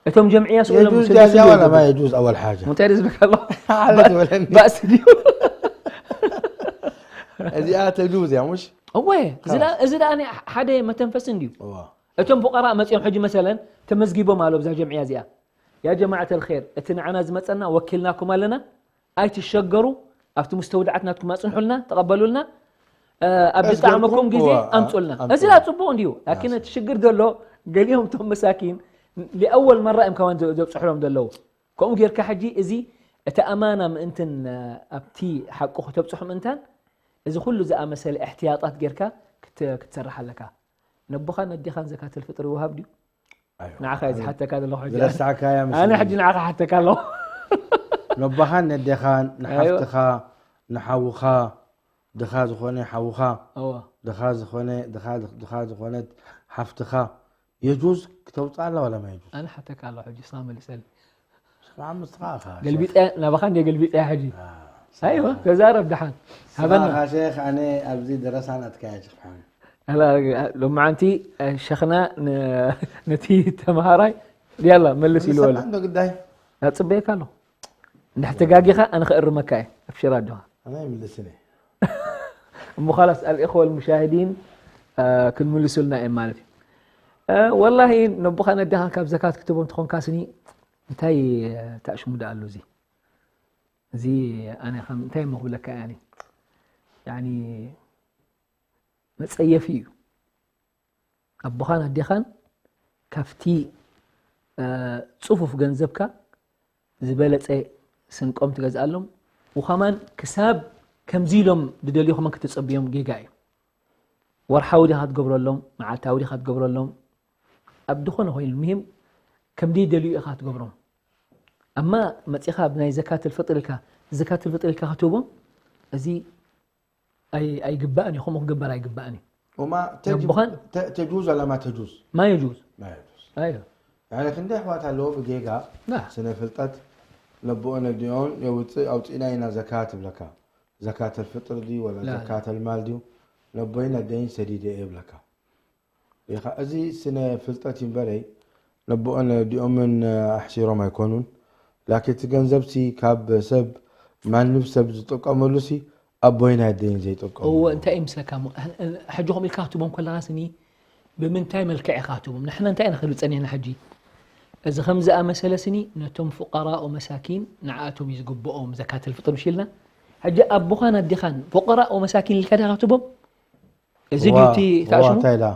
እቶም ጀምዕያ ስእሎም يجوز ስለ يا ስለ زياوة ولا ما يجوز أول حاجة እንታይ ዝብልካ ኣሎ على تولني ባእሲ ድዩ እዚኣ تجوز يا مش እወ እዚ ደኣ- እዚ ደኣ ሓደ መተንፈሲ እንድዩ እዋ እቶም ፉቀራእ መፂኦም ሕጂ መሰለን ተመዝጊቦም ኣሎ ብዛ ጀምዕያ እዚኣ ያ ጀማዓት ኣልር እቲ ንዓና ዝመፀና ወኪልናኩም ኣለና ኣይትሸገሩ ኣብቲ ሙስተውድዓት ናትኩም ኣፅንሑልና ተቐበሉልና ኣብ ዝጠዓመኩም ግዜ ኣምፁልና እዚ ላ ፅቡቅ እንድዩ ላኪን እቲ ሽግር ዘሎ ገሊኦም እቶም መሳኪን ሊኣወል መራ እዮም ከማን ዘብፅሕሎም ዘለዉ ከምኡ ጌርካ ሕጂ እዚ እቲ ኣማና ምእንትን ኣብቲ ሓቁ ከተብፅሑ ምእንታን እዚ ኩሉ ዝኣመሰለ እሕትያጣት ጌርካ ክትሰርሕ ኣለካ ነቦኻን ነዴኻን ዘካተል ፍጥሪ ውሃብ ድዩ ንዓኻ እየ ዝሓተካ ዘለኹ ሕጂ። ዝረሳዕካያ ኣነ መስለኒ። ሕጂ ንዓኻ ሓተካ ኣለኹ። ነቦኻን ነዴኻን፣ ንሓፍትኻ፣ ንሓውኻ፣ ድኻ ዝኾነ ሓውኻ፣ እወ። ድኻ ዝኾነ፣ ድኻ፣ ድኻ ዝኾነት ሓፍትኻ፣ የጁዝ ክተውፅኣላ ዋላ ማ የጁዝ? ኣነ ሓተካ ኣለኹ ሕጂ፣ ንስኻ መልሰለይ። ስማዕ፣ ምስኻ ኢኻ፣ ገልቢጠ፣ ናባኻ እንድየ ገልቢጠያ ሕጂ። አ፣ ኣይወ፣ ተዛረብ ደሓን። ስማዕ፣ ሃበና። ኢኻ ሼኽ፣ ኣነ ኣብዚ ደረሳ ናትካ እያ፣ ሼኽ መሓመድ። ኣላ፣ ሎማዓንቲ ሸኽና ን- ነቲ ተምሃራይ ያላ መልስ ኢልዎ ኣሎ። ሰማዕ እንዶ ግዳይ። ኣጽበየካ ኣሎ። እንድሕር ተጋጊኻ ኣነ ክእርመካ እየ። ኣብሽር ኣጆኻ። ኣነ ይምልስን እየ። እሞ ኻላስ ኣልእኽወ ልሙሻሂዲን ክንምልሱልና እዮም ማለት እዩ። ወላሂ ነቦኻን ኣዴኻን ካብ ዘካት ክትቦም ትኾንካ ስኒ እንታይ ተኣሽሙ ደኣ ኣሎ እዚ? እዚ ኣነ ከም እንታይ እሞ ክብለካ እየ ኣነ? ያኒ መጸየፊ እዩ። ኣቦኻን ኣዴኻን ካብቲ ጽፉፍ ገንዘብካ ዝበለጸ ስንቆም ትገዝኣሎም። ውኸማን ክሳብ ከምዚ ኢሎም ዝደልዩ ኸማን ክትጸብዮም ጌጋ እዩ። ወርሓዊ ዲኻ ትገብረሎም፣ መዓልታዊ ዲኻ ትገብረሎም፣ ኣብ ዝኾነ ኮይኑ ምሂም ከምዲ ይደልዩ ኢኻ ትገብሮም። ኣማ መጺኻ ብናይ ዘካት ልፍጥር ኢልካ ዘካት ልፍጥር ኢልካ ክትህቦም እዚ ኣይ- ኣይግባእን እዩ። ከምኡ ክግበር ኣይግባእን እዩ። وما ነቦኻን تجوز ولا ما تجوز؟ ما يجوز. ما يجوز. ኣይዮ يعني ክንደይ ኣሕዋት ኣለዎ ብጌጋ ና ስነ ፍልጠት ነቦኦን ኣዲኦን የውፅእ ኣውፂእና ኢና ዘካት ይብለካ። ዘካት ልፍጥር ድዩ ወላ ላ፣ ላ። ዘካት ልማል ድዩ? ነቦይን ኣደይን ሰዲደ እየ ይብለካ። ኢኻ እዚ ስነ ፍልጠት ይንበረይ ነቦኦን ኣዲኦምን ኣሕሲሮም ኣይኮኑን። ላኪን እቲ ገንዘብሲ ካብ ሰብ ማንም ሰብ ዝጥቀመሉሲ ኣቦይን ኣደይን ዘይጥቀሙ እዎ እንታይ ይምስለካ እሞ ሕጂ ከምኡ ኢልካ ክትቦም ከለኻ ስኒ ብምንታይ መልክዕ ኢኻ ክትቦም? ንሕና እንታይ ኢና ክብል ጸኒሕና ሕጂ? እዚ ከም ዝኣመሰለ ስኒ ነቶም ፍቀራኦ መሳኪን ንዓኣቶም እዩ ዝግብኦም ዘካት ልፍጥር ምሽ ኢልና። ሕጂ ኣቦኻን ኣዴኻን ፍቀራኦ መሳኪን ኢልካ ዲኻ ክትቦም? እዚ ድዩ እቲ ተኣሽሙ? እንታይ ኢላ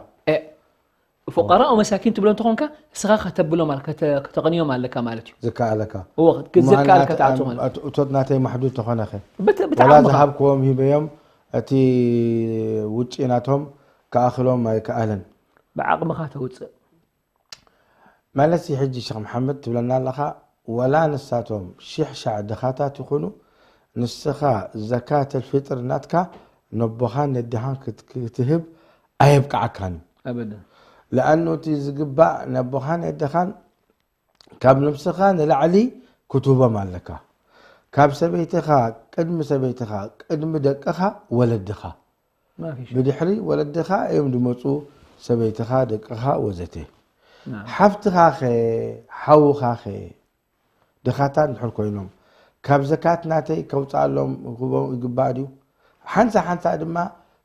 ፍቀራኦ መሳኪን ትብሎ እንተኾንካ እስኻ ከተብሎም ኣለ- ከተ- ከተቕንዮም ኣለካ ማለት እዩ። ዝከኣለካ እዎ ክትግዝእ ከኣልካ ተኣቱ ማለት እዩ። እቶት ናተይ ማሕዱድ ተኾነኸ ብት- ወላ ብትዓቕምኻ ዝሃብክዎም ሂበዮም እቲ ውጪ ናቶም ክኣኽሎም ኣይከኣልን። ብዓቕምኻ ተውፅእ። ማለት ሕጂ ሸኽ መሓመድ ትብለና ኣለኻ ወላ ንሳቶም ሽሕ ሻዕ ድኻታት ይኹኑ ንስኻ ዘካተል ፊጥር ናትካ ነቦኻን ነዲኻን ክት- ክትህብ ኣየብቅዓካን እዩ። ኣበደን ለኣኑ እቲ ዝግባእ ነቦኻን ነዲኻን ካብ ነብስኻ ንላዕሊ ክትህቦም ኣለካ። ካብ ሰበይትኻ ቅድሚ ሰበይትኻ ቅድሚ ደቅኻ ወለድኻ ማፊሽ ብድሕሪ ወለድኻ እዮም ዝመፁ ሰበይትኻ ደቅኻ ወዘተ። ናም። ሓፍትኻኸ ሓውኻኸ ድኻታት እንድሕር ኮይኖም ካብ ዘካት ናተይ ከውፅኣሎም ክቦ- ይግባእ ድዩ? ሓንሳ ሓንሳ ድማ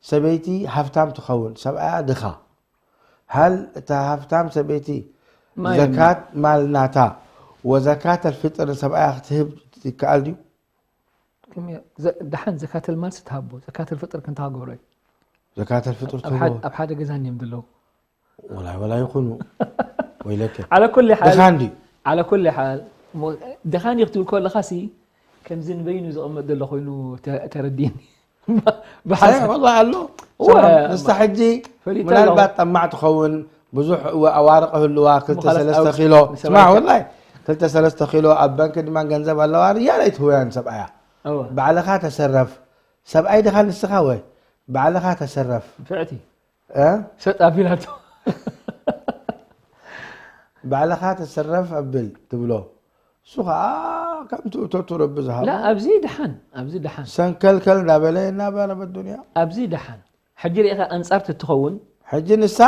ሰበይቲ ሃፍታም ትኸውን ሰብኣያ ድኻ። ሃል እታ ሃፍታም ሰበይቲ ማይ ዘካት ማል ናታ ወዘካት ኣልፍጥር ንሰብኣያ ክትህብ ይከኣል ድዩ? ከመይ- ዘ- ደሓን ዘካተል ማል ስትሃቦ ዘካተል ፍጥር ክንታ ክገብሮ እዩ። ዘካት ኣልፍጥር ኣብ ትህቦ ሓደ- ኣብ ሓደ ገዛ እንዲዮም ዘለዉ። ወላይ ወላይ ይኹኑ ወይለከ ዓለ ኩል ሓል ድኻን ድዩ? ዓለ ኩል ሓል እሞ ድኻን እዩ ክትብል ከለኻ ሲ ከምዚ ንበይኑ ዝቕመጥ ዘሎ ኮይኑ ተ- ተረዲእኒ። ብሓሳብ ወላ ኣሎ እወ፣ ንሳ ሕጂ ፈሊጠ ምናልባት ኣለኹ። ጠማዕ ትኸውን ብዙሕ ኣዋርቕ ህልዋ ክልተ ምኻላስ ሰለስተ ኣብ- ኪሎ ንሰብኣይ ስማዕ ከ- ወላይ ክልተ ሰለስተ ኪሎ ኣብ ባንክ ድማ ገንዘብ ኣለዋ ርያ ኣይትህወያን ሰብኣያ እወ። ባዕልኻ ተሰረፍ ሰብኣይ ድኻ ንስኻ ወይ ባዕልኻ ተሰረፍ ፍዕቲ እ? ሰጥ ኣቢላቶ። ባዕልኻ ተሰረፍ ኣብል ትብሎ እሱ ኸዓ ከምቲ እቶቱ ረቢ ዝሃቦ ላ ኣብዚ ደሓን ኣብዚ ደሓን ሰንከልከል እንዳበለ እናበረ በዱንያ ኣብዚ ደሓን ሕጂ ርኢኻ ኣንጻር ትትኸውን ሕጂ ንሳ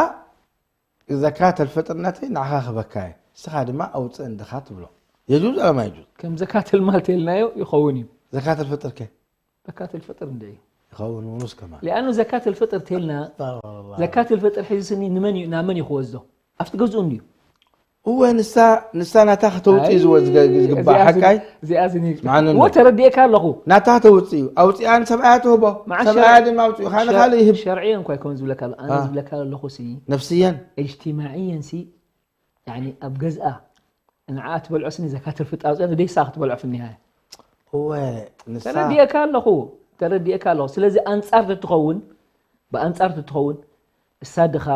ዘካት ኣልፍጥርነተይ ንዓኻ ክበካ እየ ንስኻ ድማ ኣውፅእ እንድኻ ትብሎ የጁዝ ኣማ የጁዝ ከም ዘካት ልማል ተልናዮ ይኸውን እዩ። ዘካት ኣልፍጥር ከ ዘካት ልፍጥር እንደ እዩ ይኸውን ውኑስ ከማን ሊኣኑ ዘካት ልፍጥር ተልና ዘካት ልፍጥር ሒዙ ስኒ ንመን እዩ ናብ መን እዩ ክወስዶ? ኣብቲ ገዝኡ እንድዩ። እወ ንሳ ንሳ ናታ ከተውፅእ እዩ ዝወ- ዝገ- ዝግባእ እዚኣ- ሓቃይ እዚኣ ዝኒ- መዓነ እወ ተረዲኤካ ኣለኹ። ናታ ተውፅእ እዩ ኣውፅኣን ሰብኣያ ትህቦ መዓስ ሰብኣያ ሸር- ድማ ኣውፅኡ ካነ ካልእ ይህብ ሸርዒ እንኳ ይኮን ዝብለካ ኣሎ። ኣነ አ። ዝብለካ ኣለኹ ሲ ነፍስየን እጅትማዕየን ሲ ያኒ ኣብ ገዝኣ ንዓ ትበልዖ ስኒ ዘካት ልፍጥር ኣውፅኣ ንደይሳ ክትበልዖ ፍኒሃ እወ ንሳ ተረዲኤካ ኣለኹ። ተረዲኤካ ኣለኹ። ስለዚ ኣንጻር ተትኸውን ብኣንጻር ተትኸውን እሳ ድኻ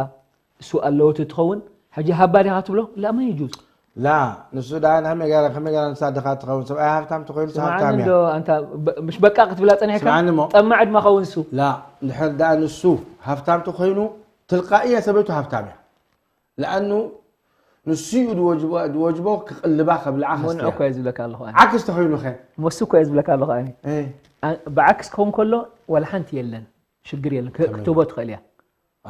እሱ ኣለዎ ተትኸውን ሕጂ ሃባ ዲኻ ትብሎ ላማ ይጁዝ ላ ንሱ ደኣ ከመይ ገራ ከመይ ገራ ንሳ ድኻ ትኸውን ሰብኣይ ሃብታም ተኾይኑ ስምዓኒ ሃብታም እያ እንዶ ኣንታ ብ- ምሽ በቃ ክትብላ ጸኒሕካ ስምዓኒ እሞ። ጠማዕ ድማ ኸውን እሱ ላ እንድሕር ደኣ ንሱ ሃብታም ተኾይኑ ትልቃእያ ሰበይቱ ሃብታም እያ ለኣኑ ንሱ እዩ ዝወጅቦ ዝወጅቦ ክቕልባ ከብልዓ መንዑ ከስትያ እኮ እየ ዝብለካ ኣለኹ ኣነ ዓክስ ተኾይኑ ኸ መሱ እኮ እየ ዝብለካ ኣለኹ ኣነ እ፣ ኣ- ብዓክስ ክኸውን ከሎ ዋላ ሓንቲ የለን ሽግር የለን ክ- ከመይ? ክትቦ ትኽእል እያ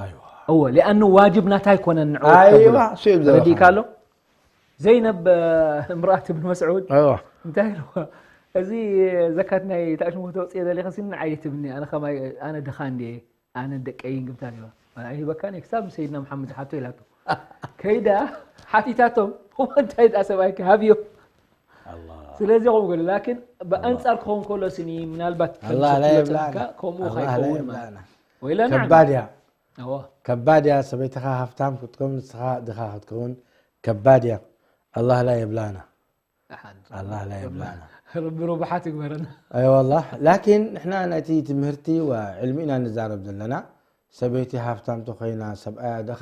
ኣይዋ እወ ሊኣኑ ዋጅብ ናታ ኣይኮነን ንዑ ኣይዋ ተብሎ ስኡ ዘረባ ረዲእካ ኣሎ ዘይነብ እምርኣት እብን መስዑድ ኣይዋ እንታይ ኢልዋ እዚ ዘካት ናይ ታሽሙ ተውፅኦ ዘለኻ ስኒ ንዓይ ትብኒ። ኣነ ከማይ ኣነ ድኻ እንድየ፣ ኣነ ደቀይ እንግብታ ዲባ። ኣይ ሂበካ ነ ክሳብ ሰይድና መሓመድ ዝሓቶ ኢላቶ። ከይዳ ሓቲታቶም እንታይ ደኣ ሰብኣይ ክሃብዮ። ኣላ ስለዚ ከምኡ ገለ ላኪን ብኣንጻር ክኸውን ከሎ ስኒ ምናልባት ከም ኣላ ሰብ ላ ክመጽኣካ የብላና። ከምኡ ኣላ ላ ከይከውን የብላና። ማለት ወይላ ከባድ እያ። ኣዎ ከባድ እያ። ሰበይትኻ ሃፍታም ክትከውን ንስኻ ድኻ ክትከውን ከባድ እያ። ኣላህ ላ የብላና። ኣላህ ላ የብላና። ረቢ ርቡሓት ይግበረና። ኣይ والله ላኪን ንሕና ነቲ ትምህርቲ ወዕልሚ ኢና ንዛረብ ዘለና። ሰበይቲ ሃፍታም ተኾይና ሰብኣያ ድኻ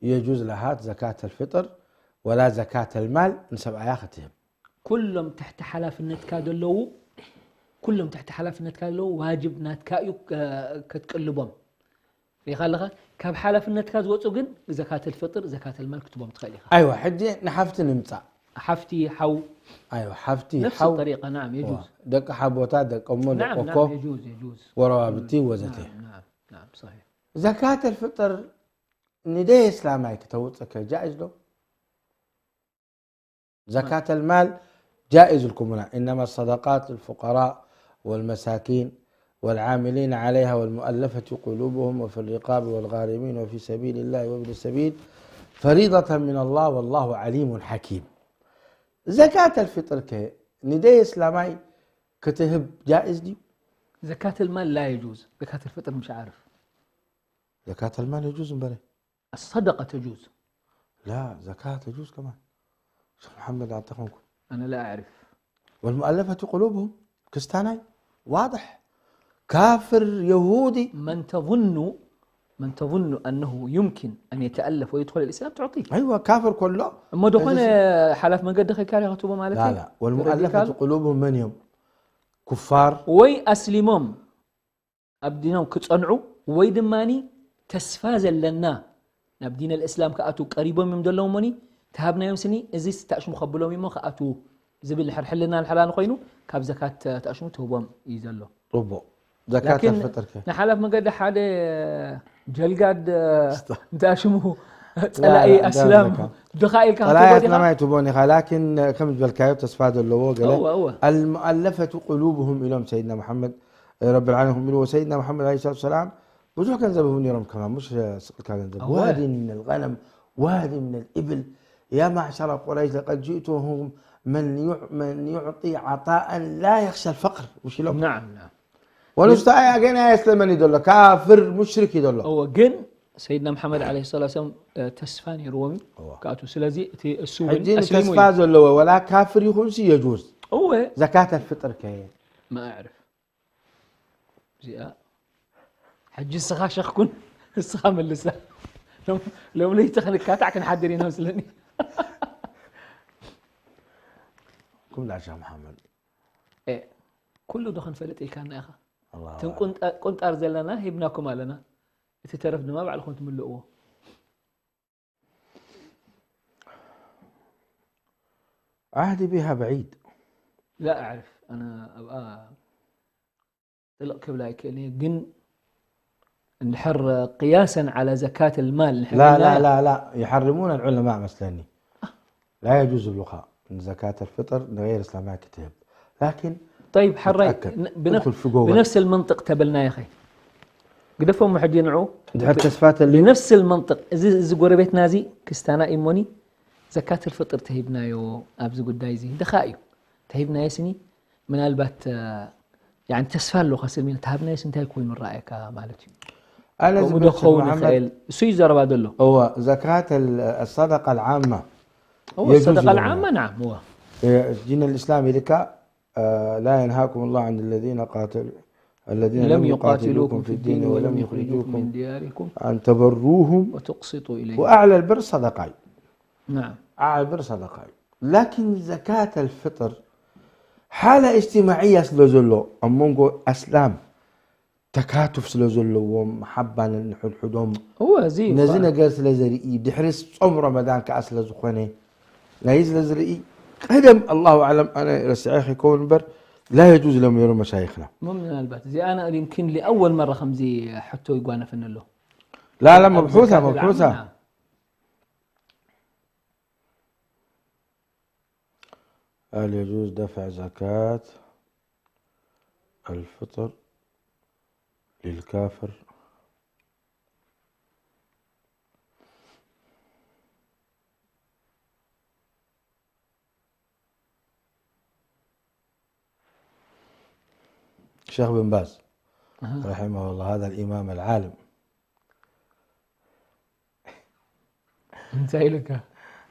የጁዝ ለሃት ዘካተ ልፍጥር ወላ ዘካተ ልማል ንሰብኣያ ክትህብ። ኩሎም ትሕቲ ሓላፍነትካ ዘለዉ ኩሎም ትሕቲ ሓላፍነትካ ዘለዉ ዋጅብ ናትካ እዩ ከ- ክትቅልቦም ሪኻ ኣለኻ። ካብ ሓላፍነትካ ዝወፁ ግን ዘካተል ፍጥር ዘካተል ማል ክትቦም ትኽእል ኢኻ። ኣይዋ ሕጂ ንሓፍቲ ንምፃእ። ሓፍቲ ሓው ኣይዋ ሓፍቲ ነፍሲ ሓው ጠሪቃ ናም የጁዝ ደቂ ሓቦታ ደቂ እሞ ደቂ ናም ኮ ናም የጁዝ የጁዝ ወረባብቲ ወዘተ። ናም ናም ናም صحيح ዘካተ ልፍጥር ንደይ እስላማይ ክተውፅእ ከ ጃኢዝ ዶ? زكاة المال جائز الكمنا، إنما الصدقات للفقراء والمساكين والعاملين عليها والمؤلفة قلوبهم وفي الرقاب والغارمين وفي سبيل الله وابن السبيل فريضة من الله والله عليم حكيم. زكاة الفطر ከ ንደይ እስላማይ ክትህብ ጃኢዝ ድዩ? ዘካተል ማል ላ የጁዝ። ዘካተል ፍጥር ምሽ ዓርፍ ዘካተል ማል የጁዝ እምበረ الصدقة تجوز ላ ዘካት የጁዝ ከማን ሸክ መሓመድ ኣንተ ኾንኩ أنا لا أعرف والمؤلفة قلوبهم ክስታናይ واضح كافر يهودي من تظن من تظن أنه يمكن أن يتألف ويدخل الإسلام تعطيه أيوة كافر كله እሞ ዝኾነ ሓላፍ መንገዲ ከይካ ዲኻ ትቦ ማለት لا لا والمؤلفة قلوبهم من هم كفار ወይ ኣስሊሞም ኣብ ዲኖም ክጸንዑ ወይ ድማ ተስፋ ዘለና ናብ ዲን الإسلام ክኣትዉ ቀሪቦም እዮም ዘለዉ እሞኒ ተሃብናዮም ስኒ እዚ ታእሽሙ ከብሎም እሞ ክኣትዉ ዝብል ሕር ሕልና ንሕራን ኮይኑ ካብ ዘካት ታእሽሙ ትህቦም እዩ ዘሎ ربو زكاة ላኪን الفطر ከ ንሓላፍ መገዲ ሓደ ጀልጋድ ታእሽሙ ጸላኢ لا، لا، ኣስላም ዘካ- ድኻ ኢልካ ጠላያት ክትቦ ዲኻ ለማይ ትቦን ኢኻ ላኪን ከም ዝበልካዮ ተስፋ ዘለዎ ገለ እወ እወ المؤلفة قلوبهم ኢሎም ሰይድና መሓመድ ረቢ ልዓለሚን ኢልዎ ሰይድና መሓመድ ለ ሰላት ሰላም ብዙሕ ገንዘብ ህቡ ነይሮም ከማን مش ስቅልካ ገንዘብ እወ። واد من الغنم واد من الإبل يا معشر قريش لقد جئتهم من يع- من يعطي عطاء لا يخشى الفقر مش ኢሎም نعم نعم ወንስቶ ኣያ ገና የስለመን እዩ ዘሎ ካፍር ሙሽሪክ እዩ ዘሎ እወ ግን ሰይድና መሓመድ ለ ሰላት ሰላም ተስፋ ነይርዎም እዩ እወ። ክኣትዉ ስለዚ እቲ እሱ እውን ሕጂ ኣስሊሙ ንተስፋ ዘለዎ ወላ ካፍር ይኹንሲ የጁዝ እወ ዘካተ ልፍጥር ከ ما أعرف እዚኣ ሕጂ ንስኻ ሸኽኩን ንስኻ መልሳ ሎም- ሎም ለይቲ ክንካታዕ ክንሓድር ኢና መስለኒ ኩም ዳሻ መሓመድ ኤ፣ ኩሉ ዶ ክንፈልጥ ኢልካና ኢኻ ኣላሁ እቶም ቁንጣ- ቁንጣር ዘለና ሂብናኩም ኣለና እቲ ተረፍ ድማ ባዕልኹም ትምልእዎ ዓህዲ ቢሃ በዒድ لا أعرف أنا ኣብኣ ጥልቕ ክብል ኣይክእልን እየ ግን እንድሕር ቅያሰን على ዘካት ልማል لا لا لا لا يحرمون العلماء መስለኒ لا يجوز ይብሉኻ ንዘካት الفطر ንغير እስላማይ ክትህብ ላኪን طيب حراي تأكد. بنفس ادخل في جوجل. بنفس المنطق ተበልና ኢኸ ግደፎም ሕጂ ንዑ ድሕር ተስፋ ተልዩ ብነፍስ መንጥቅ እዚ እዚ ጎረቤትና እዚ ክስታና እሞኒ ዘካት ፍጥር ተሂብናዮ ኣብዚ ጉዳይ እዚ ድኻ እዩ ተሂብናዮ ስኒ ምናልባት እ፣ ያኒ ተስፋ ኣለዎ ከስልሚ ተሃብናዮ እንታይ ኮይኑ ረኣየካ ማለት እዩ ኣነ ከምኡ ዝብል ዶ ክኸውን መሓመድ ይኽእል እሱ እዩ ዘረባ ዘሎ هو زكاة الصدقة العامة هو يجوز الصدقة لنا. العامة نعم هو الدين الإسلامي لك آه، لا ينهاكم الله عن الذين قاتلوا الذين لم يقاتلوكم في الدين ولم يخرجوكم من دياركم أن تبروهم وتقسطوا إليهم وأعلى البر صدقاي نعم أعلى البر صدقاي لكن زكاة الفطر حالة اجتماعية ስለዘሎ ኣብ መንጎ ኣስላም ተካቱፍ ስለዘለዎም ሓባንን ንሕድሕዶም هو زي ነዚ ነገር ስለ ዘርኢ ድሕሪ ጾም ረመዳን ከዓ ስለ ዝኾነ ናይ ስለ ዝርኢ ቀደም ኣላሁ ኣዕለም ኣነ ረስዐ ከይከውን እምበር ላ የጁዝ ኢሎም ነይሮም መሻይኽና مو ምናልባት እዚኣ ና يمكن لأول مرة ከምዚ ሕቶ ይጓነፈኒ ኣሎ لا لا مبحوثة زكاة مبحوثة العامة. هل يجوز دفع زكاة الفطر للكافر. الشيخ بن باز، أها. رحمه الله، هذا الإمام العالم. انت لك.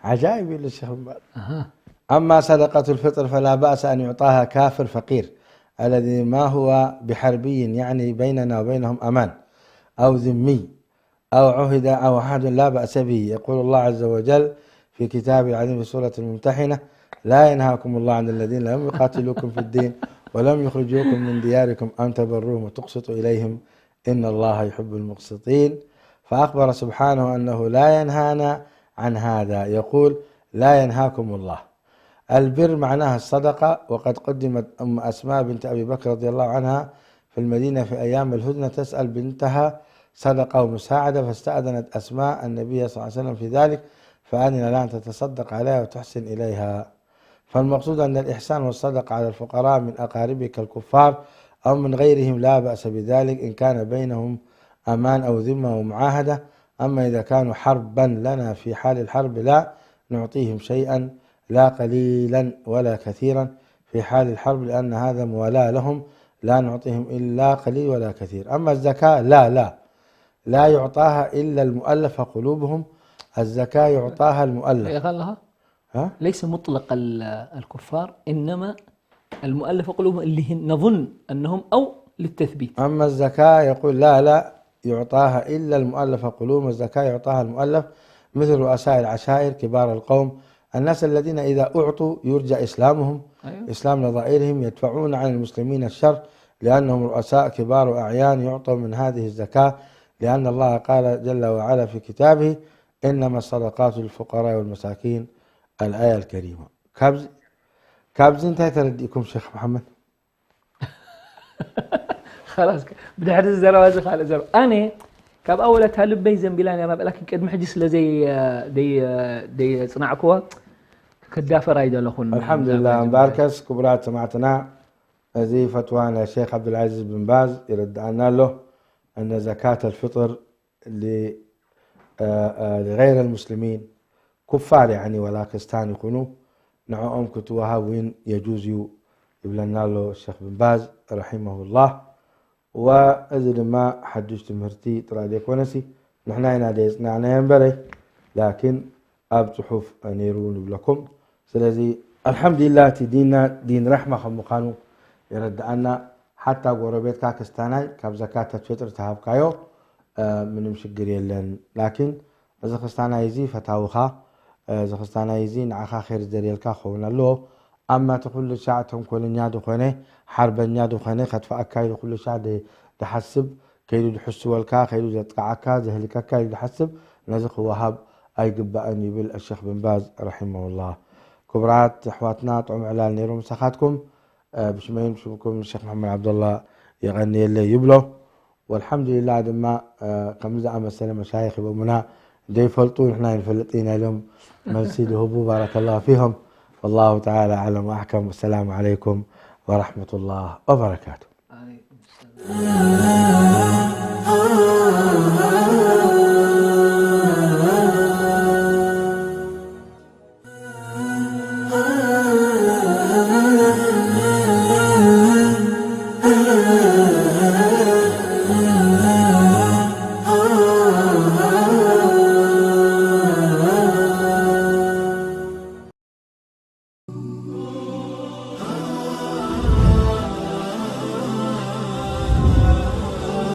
عجائب، يقول الشيخ بن باز. أها. أما صدقة الفطر فلا بأس أن يعطاها كافر فقير الذي ما هو بحربي، يعني بيننا وبينهم أمان، أو ذمي، أو عهد، أو عهد لا بأس به. يقول الله عز وجل في كتابه العظيم في سورة الممتحنة: "لا ينهاكم الله عن الذين لم يقاتلوكم في الدين ولم يخرجوكم من دياركم أن تبروهم وتقسطوا إليهم إن الله يحب المقسطين". فأخبر سبحانه أنه لا ينهانا عن هذا، يقول: "لا ينهاكم الله". البر معناها الصدقة، وقد قدمت أم أسماء بنت أبي بكر رضي الله عنها في المدينة في أيام الهدنة تسأل بنتها صدقة ومساعدة، فاستأذنت أسماء النبي صلى الله عليه وسلم في ذلك، فأذن لها أن تتصدق عليها وتحسن إليها. فالمقصود أن الإحسان والصدقة على الفقراء من أقاربك الكفار أو من غيرهم لا بأس بذلك إن كان بينهم أمان أو ذمة ومعاهدة. أما إذا كانوا حربا لنا في حال الحرب لا نعطيهم شيئا، لا قليلا ولا كثيرا، في حال الحرب، لأن هذا موالاة لهم، لا نعطيهم إلا قليل ولا كثير. أما الزكاة لا، لا، لا يعطاها إلا المؤلفة قلوبهم، الزكاة يعطاها المؤلف. يا خلها؟ ها؟ ليس مطلق ال-، الكفار، إنما المؤلفة قلوبهم اللي هن نظن أنهم أو للتثبيت. أما الزكاة يقول: "لا، لا يعطاها إلا المؤلفة قلوبهم، الزكاة يعطاها المؤلف، مثل رؤساء العشائر، كبار القوم، الناس الذين إذا أعطوا يرجى إسلامهم، أيوة. إسلام نظائرهم، يدفعون عن المسلمين الشر، لأنهم رؤساء كبار وأعيان يعطوا من هذه الزكاة، لأن الله قال جل وعلا في كتابه: إنما الصدقات للفقراء والمساكين". الآية الكريمة. كابز-، كابزين تاي ترديكم شيخ محمد؟ خلاص، ብድሕሪ እዚ ዘረባ እዚ ካልእ ዘረባ። ኣነ ካብ ኣወለታ ልበይ ዘንቢላ ነይራ፣ ላኪን ቅድሚ ሕጂ ስለ ዘይ-፣ ደይ-፣ ደየጽናዕክዋ ክዳፈር ኣይደለኹን። ኣልሓምዱሊላህ። እምበኣርከስ ክቡራት ሰማዕትና፣ እዚ ፈትዋ ናይ ሼክ ዓብዱልዓዚዝ ብን ባዝ ይረድኣና ኣሎ። ኣነ ዘካት ኣልፍጥር ሊ-፣ አ-፣ አ-፣ ሊገይረ ልሙስሊሚን፣ ኩፋር ያኒ ወላ ክርስታን ይኹኑ፣ ንዕኦም ክትወሃብ እውን የጁዝ እዩ ይብለና ኣሎ ሸኽ ብን ባዝ ረሒመሁላህ። ወእዚ ድማ ሓዱሽ ትምህርቲ ጥራይ ዘይኮነሲ፣ ንሕና ኢና ደየጽናዕናዮ እምበረ፣ ላኪን ኣብ ጽሑፍ ነይሩ ንብለኩም። ስለዚ ኣልሓምዱሊላህ፣ እቲ ዲንና ዲን ራሕማ ከም ምዃኑ የረድኣና። ሓታ ጎረቤትካ ክስታናይ ካብ ዘካተት ፍጥሪ ተሃብካዮ፣ እ፣ ምንም ሽግር የለን። ላኪን እዚ ክስታናይ እዚ ፈታውኻ፣ እ፣ እዚ ክስታናይ እዚ ንዓኻ ኸይር ዝደልየልካ ክኸውን ኣለዎ። ኣማ እቲ ኩሉ ሻዕ ተንኮለኛ ዝኾነ፣ ሓርበኛ ዝኾነ፣ ከጥፍኣካ ኢሉ ኩሉ ሻዕ ደ-፣ ድሓስብ፣ ከይዱ ድሕስወልካ፣ ከይዱ ዘጥቅዓካ፣ ዘህልከካ ኢሉ ድሓስብ፣ ነዚ ክወሃብ ኣይግባእን ይብል ኣሸኽ ብን ባዝ ረሒመሁላህ። ክቡራት ኣሕዋትና፣ ጥዑም ዕላል ነይሩ ምሳኻትኩም። እ፣ ብሽመይን ብሽምኩም ንሸኽ መሓመድ ዓብደላ የቐንየለይ ይብሎ። ወልሓምዱሊላህ ድማ፣ እ፣ ከምዚ ዝኣመሰለ መሻይኽ ሂቦምና፣ ዘይፈልጡ ንሕና ኣይንፈልጥ ኢና ኢሎም መልሲ ዝህቡ፣ ባረከላሁ ፊሆም። ወላሁ ተዓላ ኣዕለም ወኣሕከም። ወሰላሙ ዓለይኩም ወረሕመቱላህ ወበረካቱ።